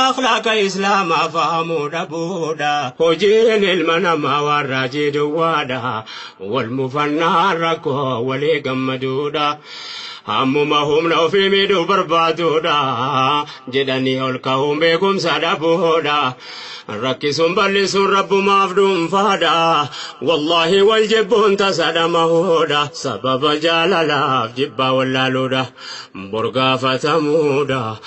akhlaaqa islaamaa fahamuu dhabuudha, hojiin ilma namaa waan raajii duwwaadha, wal mufannaa rakkoo walii gammaduudha. Hammuma humna ofii miidhuu barbaaduudha, jedhanii ol ka'uun beekumsa dhabuudha. Rakkisuun bal'isuun rabbumaaf dhuunfaadha. Wallaahi wal jibbuun tasa dhamahuudha. Sababa jaalalaaf jibbaa wallaaluudha. Borgaafatamuudha.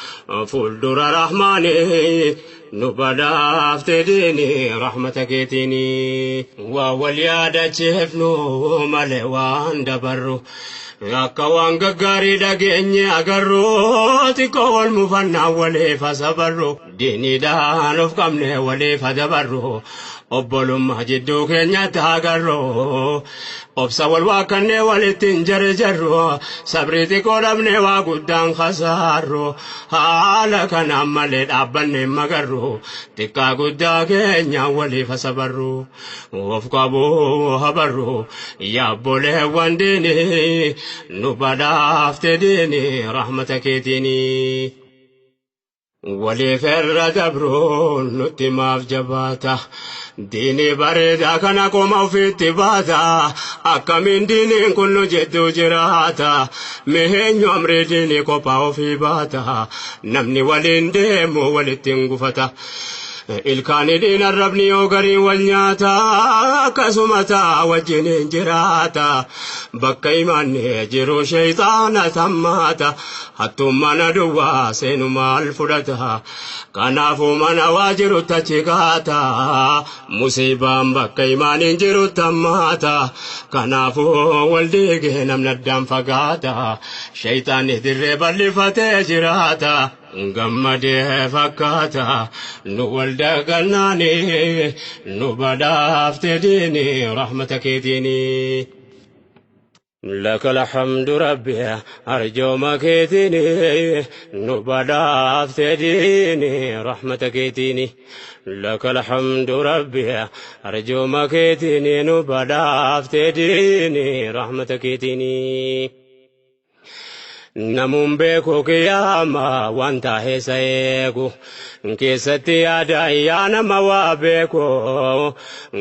Fuuldura rahmaanii nu badhaafte diini rahmata keetiini. Waa wal yaadachiifnu malee waan dabarru. Akka waan gaggaarii dhageenye agarru, xiqqoo wal mufannaa waliif asabarru, diiniidhaan of qabne waliif adabarru, obbolummaa jidduu keenyatti agarru, obsa wal waaqannee walitti hin jarjarru, sabrii xiqqoo dhabne waa guddaan kasaarru, haala kanaan malee dhaabbanne magarru, xiqqaa guddaa keenya waliif asabarru, of qabuu habarru, yaabboleewwan diinii nu badhaafte diini rahmata keetiini. Waliif irra dabruun nutti maaf jabaata. Diinii bareedaa kana qoma ofiitti baata. Akkamiin diiniin kun nu jidduu jiraata. Miheenyu amrii diinii kophaa ofii baata. Namni waliin deemu walitti hin gufata. Ilkaani dhiin arrabni yoo garii wal nyaata akkasuma ta'a wajjin hin jiraata. Bakka imaanni jiru sheeyxaana tammaata. Hattuun mana duwwaa seenu maal fudhata. Kanaafuu mana waa jiru tachi kaata. Musiibaan bakka imaaniin jiru tammaata. Kanaafuu wal diigee namni addaan fagaata. Sheeyxaanni dirree bal'ifatee jiraata. Gammadee fakkaata nu wal dagannaani nu badhaafte diini rahmata keetiini. لك الحمد ربي أرجو مكيتني نبدا ديني رحمتك تيني لك الحمد ربي أرجو مكيتني نبدا ديني رحمتك تيني. Namuun beeku kiyyaama waan taa'ee isa eegu keessatti yaada yaa nama waa beeku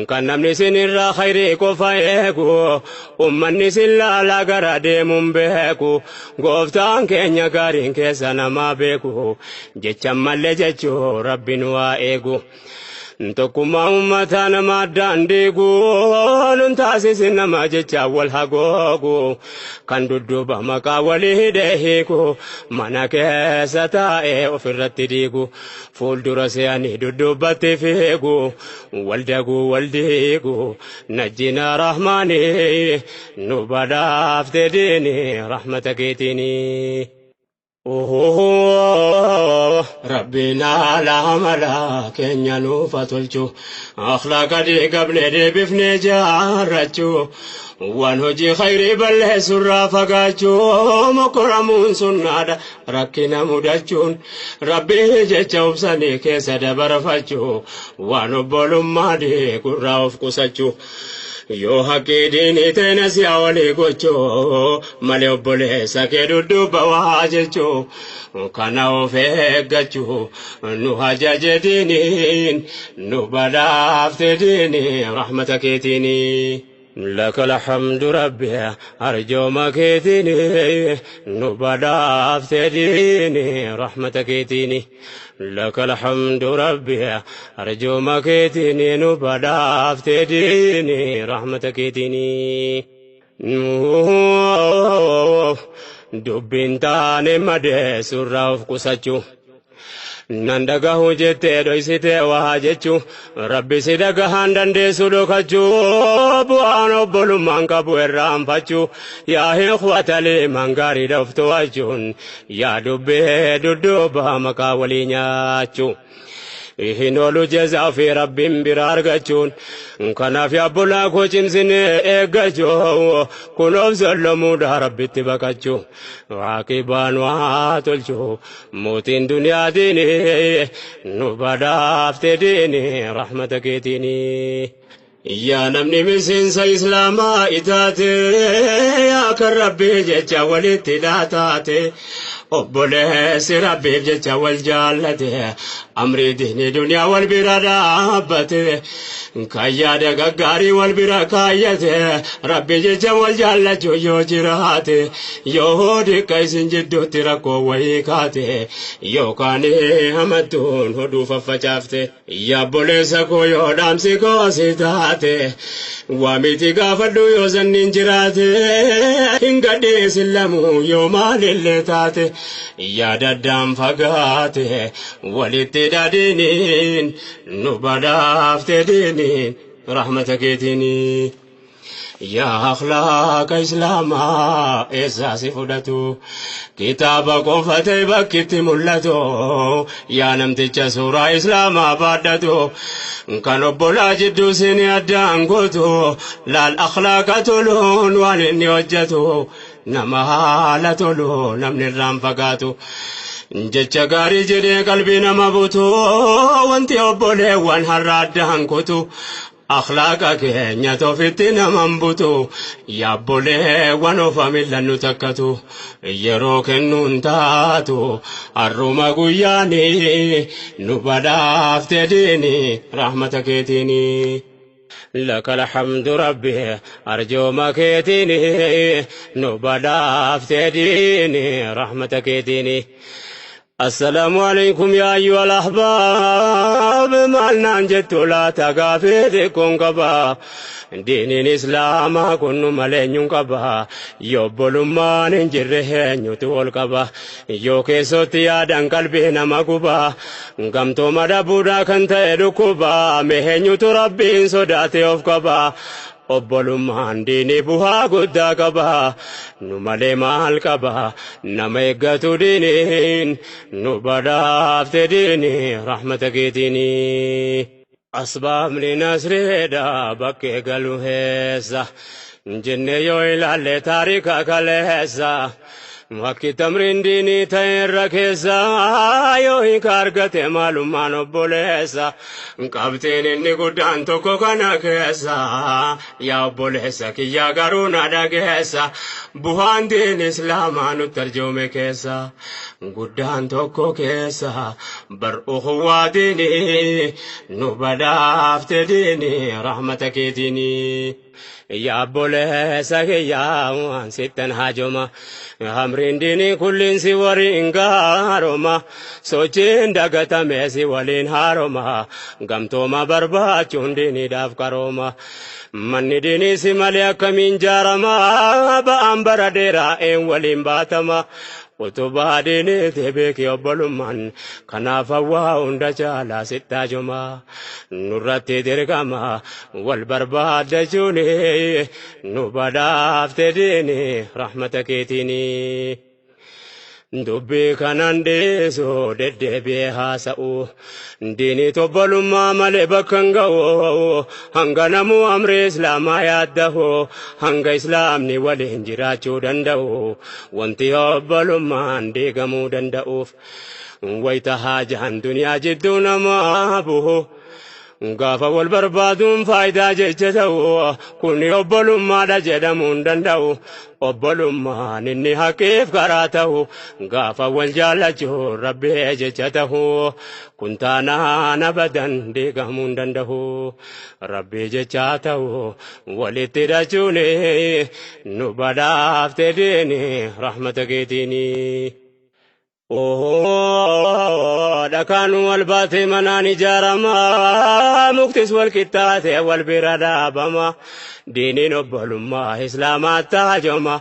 kan namni isinirraa khayrii qofa eegu ummanni isin laalaa gara deemuun beeku gooftaan keenya gaariin keessa namaa beeku jecha mallee jechuu rabbiin waa eegu. Tokkummaa uummataa nama addaan diigu nun taasisin nama jecha wal hagoogu kan dudduuba maqaa walii hidhee hiiku mana keessa taa'ee ofirratti diigu fuuldura se'anii dudduubatti fiigu wal daguu wal diigu najjina rahmaanii nu badhaafte diini rahmata keetiini. Rabbiin haala amala keenya nuuf haa tolchu. Akhlaaqa diigabnee deebifnee jaarrachuu. Waan hojii khayrii balleessurraa fagaachuu. Mokoramuun sunnaadha rakkina mudachuun. Rabbii jecha obsanii keessa dabarfachuu. Waan obbolummaa diigurraa of qusachuu. Yoo haqqii diinii ta'e nasiyaa walii gochuu malee obboleessa kee dudduuba waa jechuu kana of eeggachuu nu ajaje diiniin nu badhaafte diinii rahmata keetiinii. لك الحمد ربي أرجو مكيتني نبدا ديني رحمتك تيني لك الحمد ربي أرجو مكيتني نبدا ديني رحمتك تيني. Dubbiin taane madee surraa of qusachuu. Nan dhagahu jettee dhoysitee waa jechuu rabbi si dhagahaan dandeessu dhokachuu bu'aan obbolummaan qabu irraanfachuu yaa ikhwata liimaan gaariidha of to'achuun yaa dubbee dudduuba maqaa walii nyaachuu. Hin oolu jazaa fi rabbiin bira argachuun kanaaf yaabbolaa koo cimsinee eeggachuu kun of sollomuudha rabbitti baqachuu waaqibaan waa tolchuu mootiin duniyaa diini nu badhaafte diini rahmata keetiini. Yaa namni miseensa islaamaa itaate yaa kan rabbii jecha walitti dhaataate obboleessi rabbiif jecha wal jaallate amrii diinii duniyaa wal bira dhaabbate kan yaada gaggaarii wal bira kaayyate rabbi jecha wal jaallachuu yoo jiraate yoo diqqa isin jidduutti rakkoo wayii kaate yookaan hamattuun hodhuu faffacaafte yaa obboleessa koo yoo dhaamsi koo si taate waa miti gaafadhu yoo zanniin jiraate hin gadheessin lamuu yoo maalillee taate yaada addaan fagaate walitti dhadhiiniin nu badhaafte diiniin rahmata keetiini. Yaa akhlaaqa islaamaa eessaa si fudhatu kitaaba qofa ta'e bakkitti mul'atu yaa namticha suuraa islaamaa baadhatu kan obbolaa jidduu sini addaan gootu laal akhlaaqa toluun waan inni hojjetu nama haala tolu namni irraan fagaatu. Jecha gaarii jedhee qalbii nama butu wanti obboleewwan har'a addaan kutu akhlaaqa keenya ofitti naman butu yaabboleewwan ofa millannu takkatu yeroo kennuun taatu har'uma guyyaani nu badhaafte diini rahmata keetiini. لك الحمد ربي أرجو مكيتني نبدا ديني رحمتك ديني. Assalaamu alaikum yaa ayyuhal ahbaab maal naan jettu laata gaafii xiqqoon qaba. Diiniin islaamaa kun nu malee eenyuun qaba. Yoo obbolummaan hin jirre eenyutu ol qaba. Yoo keessootti yaadan qalbii nama guba. Gamtooma dhabuudhaa kan ta'e dhukkuba. Mee eenyutu rabbiin sodaate of qaba. Obbolummaan diinii bu'aa guddaa qaba. Nu malee maal qaba? Nama eeggatu diiniin nu badhaafte diinii rahmata keetiini. Asbaabni nasriidha bakkee galu heessa. Jennee yoo ilaalle taarika kaleessa. Bakki tamriin diinii ta'e irra keessa yoo hiika argate maalummaan obboleessa. Qabxiin inni guddaan tokko kana keessa yaa obboleessa kiyyaa garuu na dhageessa. Bu'aan diin islaamaa nutti arjoome keessa guddaan tokko keessa bar ukhuwaa diinii nu badhaafte diinii rahmata keetiinii. Yaa obboleessa kiyyaa waan sittan haajoma. Hamriin diinii kulliin si waliin gaaroma. Sochiin dagatame si waliin haaroma. Gamtooma barbaachuun diiniidhaaf qarooma. Manni diinii si malee akkamiin jaarama. Ba'aan bara dheeraa een waliin baatama. Utubaa diiniiti beeki obbolummaan kanaaf hawwaa hunda caalaa sitti haajoma. Nurratti dirqama wal barbaaddachuun nu badhaafte diini rahmata keetiini. Dubbii kanan dhiisu deddeebi'ee haasa'u. Diinii obbolummaa malee bakka hin ga'u. Hanga namuu amri islaamaa yaaddahu. Hanga islaamni waliin jiraachuu danda'u. Wanti obbolummaan diigamuu danda'uuf. Wayita haajaan duniyaa jidduu namaa bu'u. Gaafa wal barbaaduun faayidaa jecha ta'u kuni obbolummaadha jedhamuu hin danda'u. Obbolummaan inni haqiif karaa ta'u gaafa wal jaallachuu rabbii jecha ta'u kun taanaan abadan diigamuu hin danda'u. Rabbii jecha ta'u walitti hidhachuun nu badhaafte diini rahmata keetiini. Dhakaan wal baatee manaan ijaarama, muktis wal qixxaatee wal bira dhaabama. Diiniin obbolummaa islaamaa taajoma,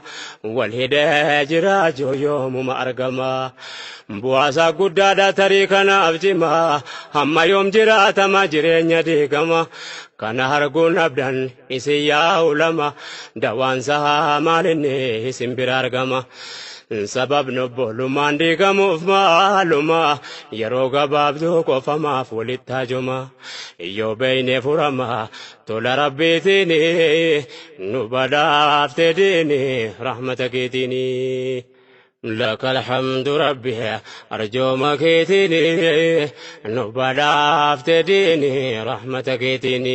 wal hidhee jiraachuu yoomuma argama. Bu'aasaa guddaadha tarii kanaaf cima, hamma yoom jiraatama jireenya diigama. Kana arguun abdan isin yaa ulama, dawaansaa maalinni isin bira argama. Sababni obbolummaan diigamuuf maaluma yeroo gabaabduu qofamaaf walitti haajoma. Yoo beeyne furama tola rabbiitiin nu badhaafte diini rahmata keetiin. Laka alhamdu rabbi arjooma keetiin nu badhaafte diini rahmata keetiin.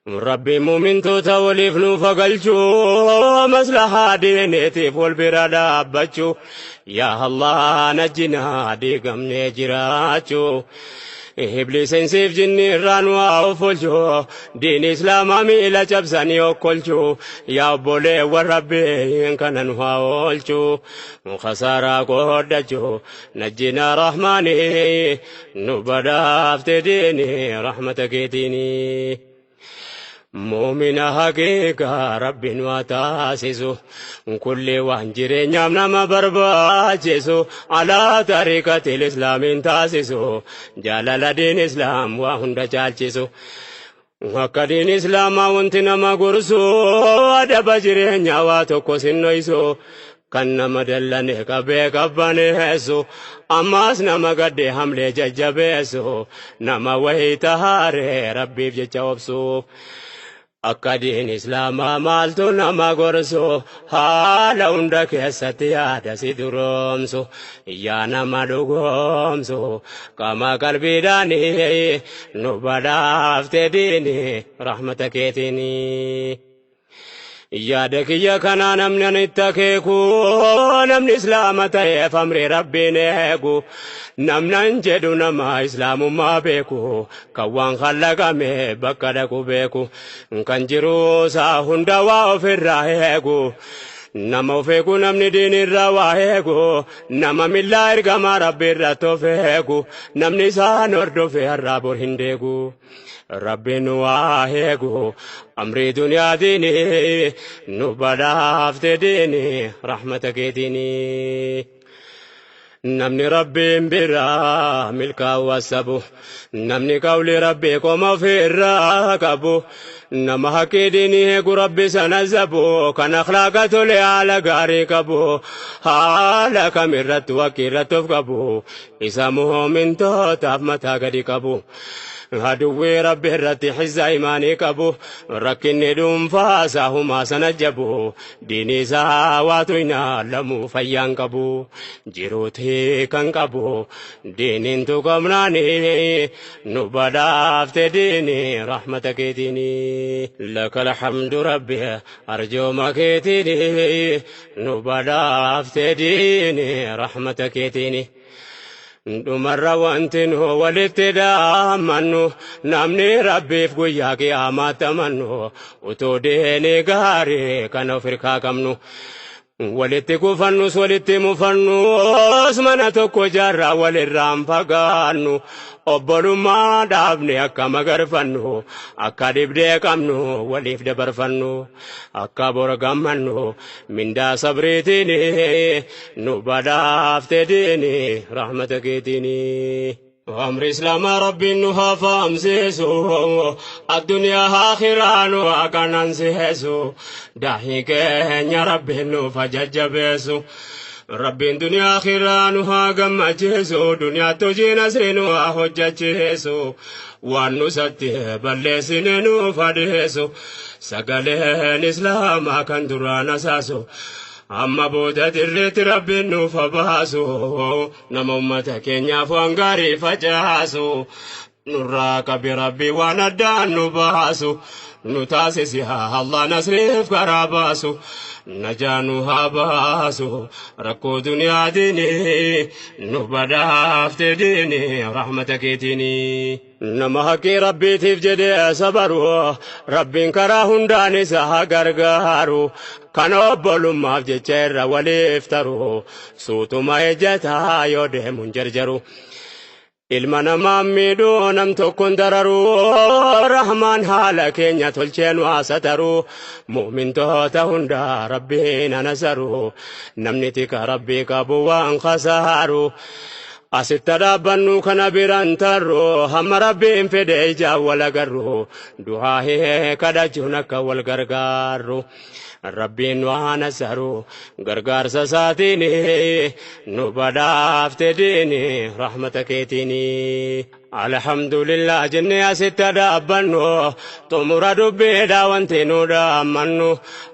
Rabbi muumintoota waliif nuuf galchuu maslahaa diiniitiif wal bira dhaabbachuu yaa Allah najjinaa diigamnee jiraachuu. Ibliiseensiif jinni irraa nu haa of oolchuu diini islaamaa miila cabsanii okkolchuu yaa obboleewwan rabbiin kana nu haa oolchuu khasaaraa qooddachuu najjinaa rahmaanii nu badhaafte diini rahmata keetiini. Muumina haqiiqaa rabbiin waa taasisu kulli waan jireenyaaf nama barbaachisu alaa tariiqatil islaamiin taasisu jaalala diin islaam waa hunda caalchisu. Akka diin islaamaa wanti nama gorsu adaba jireenyaa waa tokko sinnoysu kan nama dallane qabee qabbaneessu ammaas nama gadde hamlee jajjabeessu nama wayii tahaaree rabbiif jecha obsu. Akka diin islaamaa maaltu nama gorsu haala hunda keessatti yaada si duroomsu yaa nama dhugoomsu qaama qalbiidhaanii nu badhaafte diini rahmata keetiini. Yaada kiyya kanaa namni ani itti akeeku namni islaama ta'eef amri rabbiin eegu namnan jedhu nama islaamummaa beeku kan waan khallaqame bakka dhaqu beeku kan jiru isaa hunda waa ofirraa eegu. Nama of eegu namni diinirraa waa eegu, nama millaa ergamaa Rabbi irratti of eegu, namni isaan hordofe har'aa bor hin deegu. Rabbiin nu waa eegu amrii duniyaatiin, nu badhaafte diini rahmata keetiin. Namni Rabbiin biraa milkaa'u sabu, namni qawli Rabbii qoma ofirraa qabu, nama haqqii diinii eegu Rabbi sana zabu, kan akhlaaqa tole haala gaarii qabu, haala kamirratti haqqii irratti of qabu, isa mu'mintootaaf mataa gadi qabu. Aduwwii Rabbi irratti hizza imaanii qabu, rakkinni dhuunfaa isaa humaa sana jabu, diinii isaa waatu hin alamu fayyaan qabu, jiruutii kan qabu diiniin tuqamnaani, nu badhaafte diini rahmata keetiini. Lakal hamdu Rabbi arjooma keetiini, nu badhaafte diini rahmata keetiini. Dhumarra wanti nu walitti dhaamannu, namni Rabbiif guyyaa qiyaamaatti amannu, utuu diinii gaarii kana of hirkaa qabnu, walitti kufannus walitti mufannus, mana tokko jaarraa walirraan fagaannu, obbolummaa dhaabne akka magarfannu, akka dhibdee qabnu waliif dabarfannu, akka bor gammannu mindaa sabriitiin, nu badhaafte diini rahmata keetiin. Amri Islaamaa Rabbiin nu haa fahamsiisu, addunyaa akhiraa nu haa qanansiisu, daahii keenya Rabbiin nuuf haa jajjabeessu. Rabbiin duniyaa akhiraa nu haa gammachiisu, duniyaatti hojii nasrii nu haa hojjechiisu, waan nusatti balleessine nuuf adeessu, sagaleen Islaamaa kan duraan asaasu amma booda dirreetti Rabbiin nuuf haa baasu, nama ummata keenyaaf waan gaarii facaasu, nurraa qabi Rabbi waan addaan nu baasu, nu taasisi haa Allah nasriif karaa baasu, najaa nu haa baasu rakkoo duniyaatiin, nu badhaafte diini rahmata keetiini. Nama haqqii Rabbiitiif jedhee sabaru, Rabbiin karaa hundaan isa haa gargaaru, kan obbolummaaf jecha irra waliif taru, suutuma ejjataa yoo deemuun jarjaru. Ilma namaa miidhuu nam tokkoon dararu, Rahmaan haala keenya tolchee nu haasataru, mu'mintoota hundaa Rabbiin anasaru, namni tika Rabbii qabu waan khasaaru. Asitti dhaabbannu kana biraan tarru, hamma Rabbiin fedhe ijaan wal agarru, du'aa kadhachuun akka wal gargaarru. Rabbiin nu haa nasaru gargaarsa isaatiin, nu badhaafte diini rahmata keetiin. Alhamdulillah jennee asitti dhaabbannu, xumura dubbiidha wanti nu dhaammannu,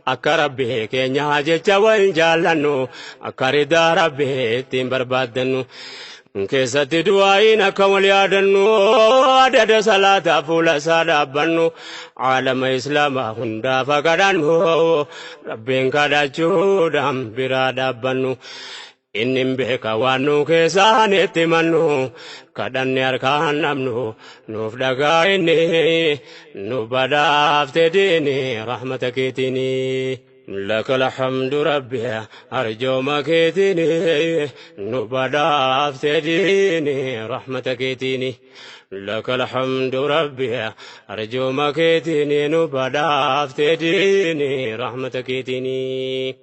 akka Rabbii keenya jecha wal jaallannu, akka ridaa Rabbii ittiin barbaaddannu. Keessatti du'aa'iin akka wal yaadannu, adada salaataa fuula isaa dhaabbannu, aalama Islaamaa hundaaf kadhannu, Rabbiin kadhachuudhaan biraa dhaabbannu. Inni beeka waan nu keessaan itti mannu, kadhanne harkaan dhabnu nuuf dhagaa inni, nu badhaafte diini rahmata keetiini. Lakal hamdu Rabbi arjooma keetiini, nu badhaafte diini rahmata keetiini. Lakal hamdu Rabbi arjooma keetiini, nu badhaafte diini rahmata keetiini.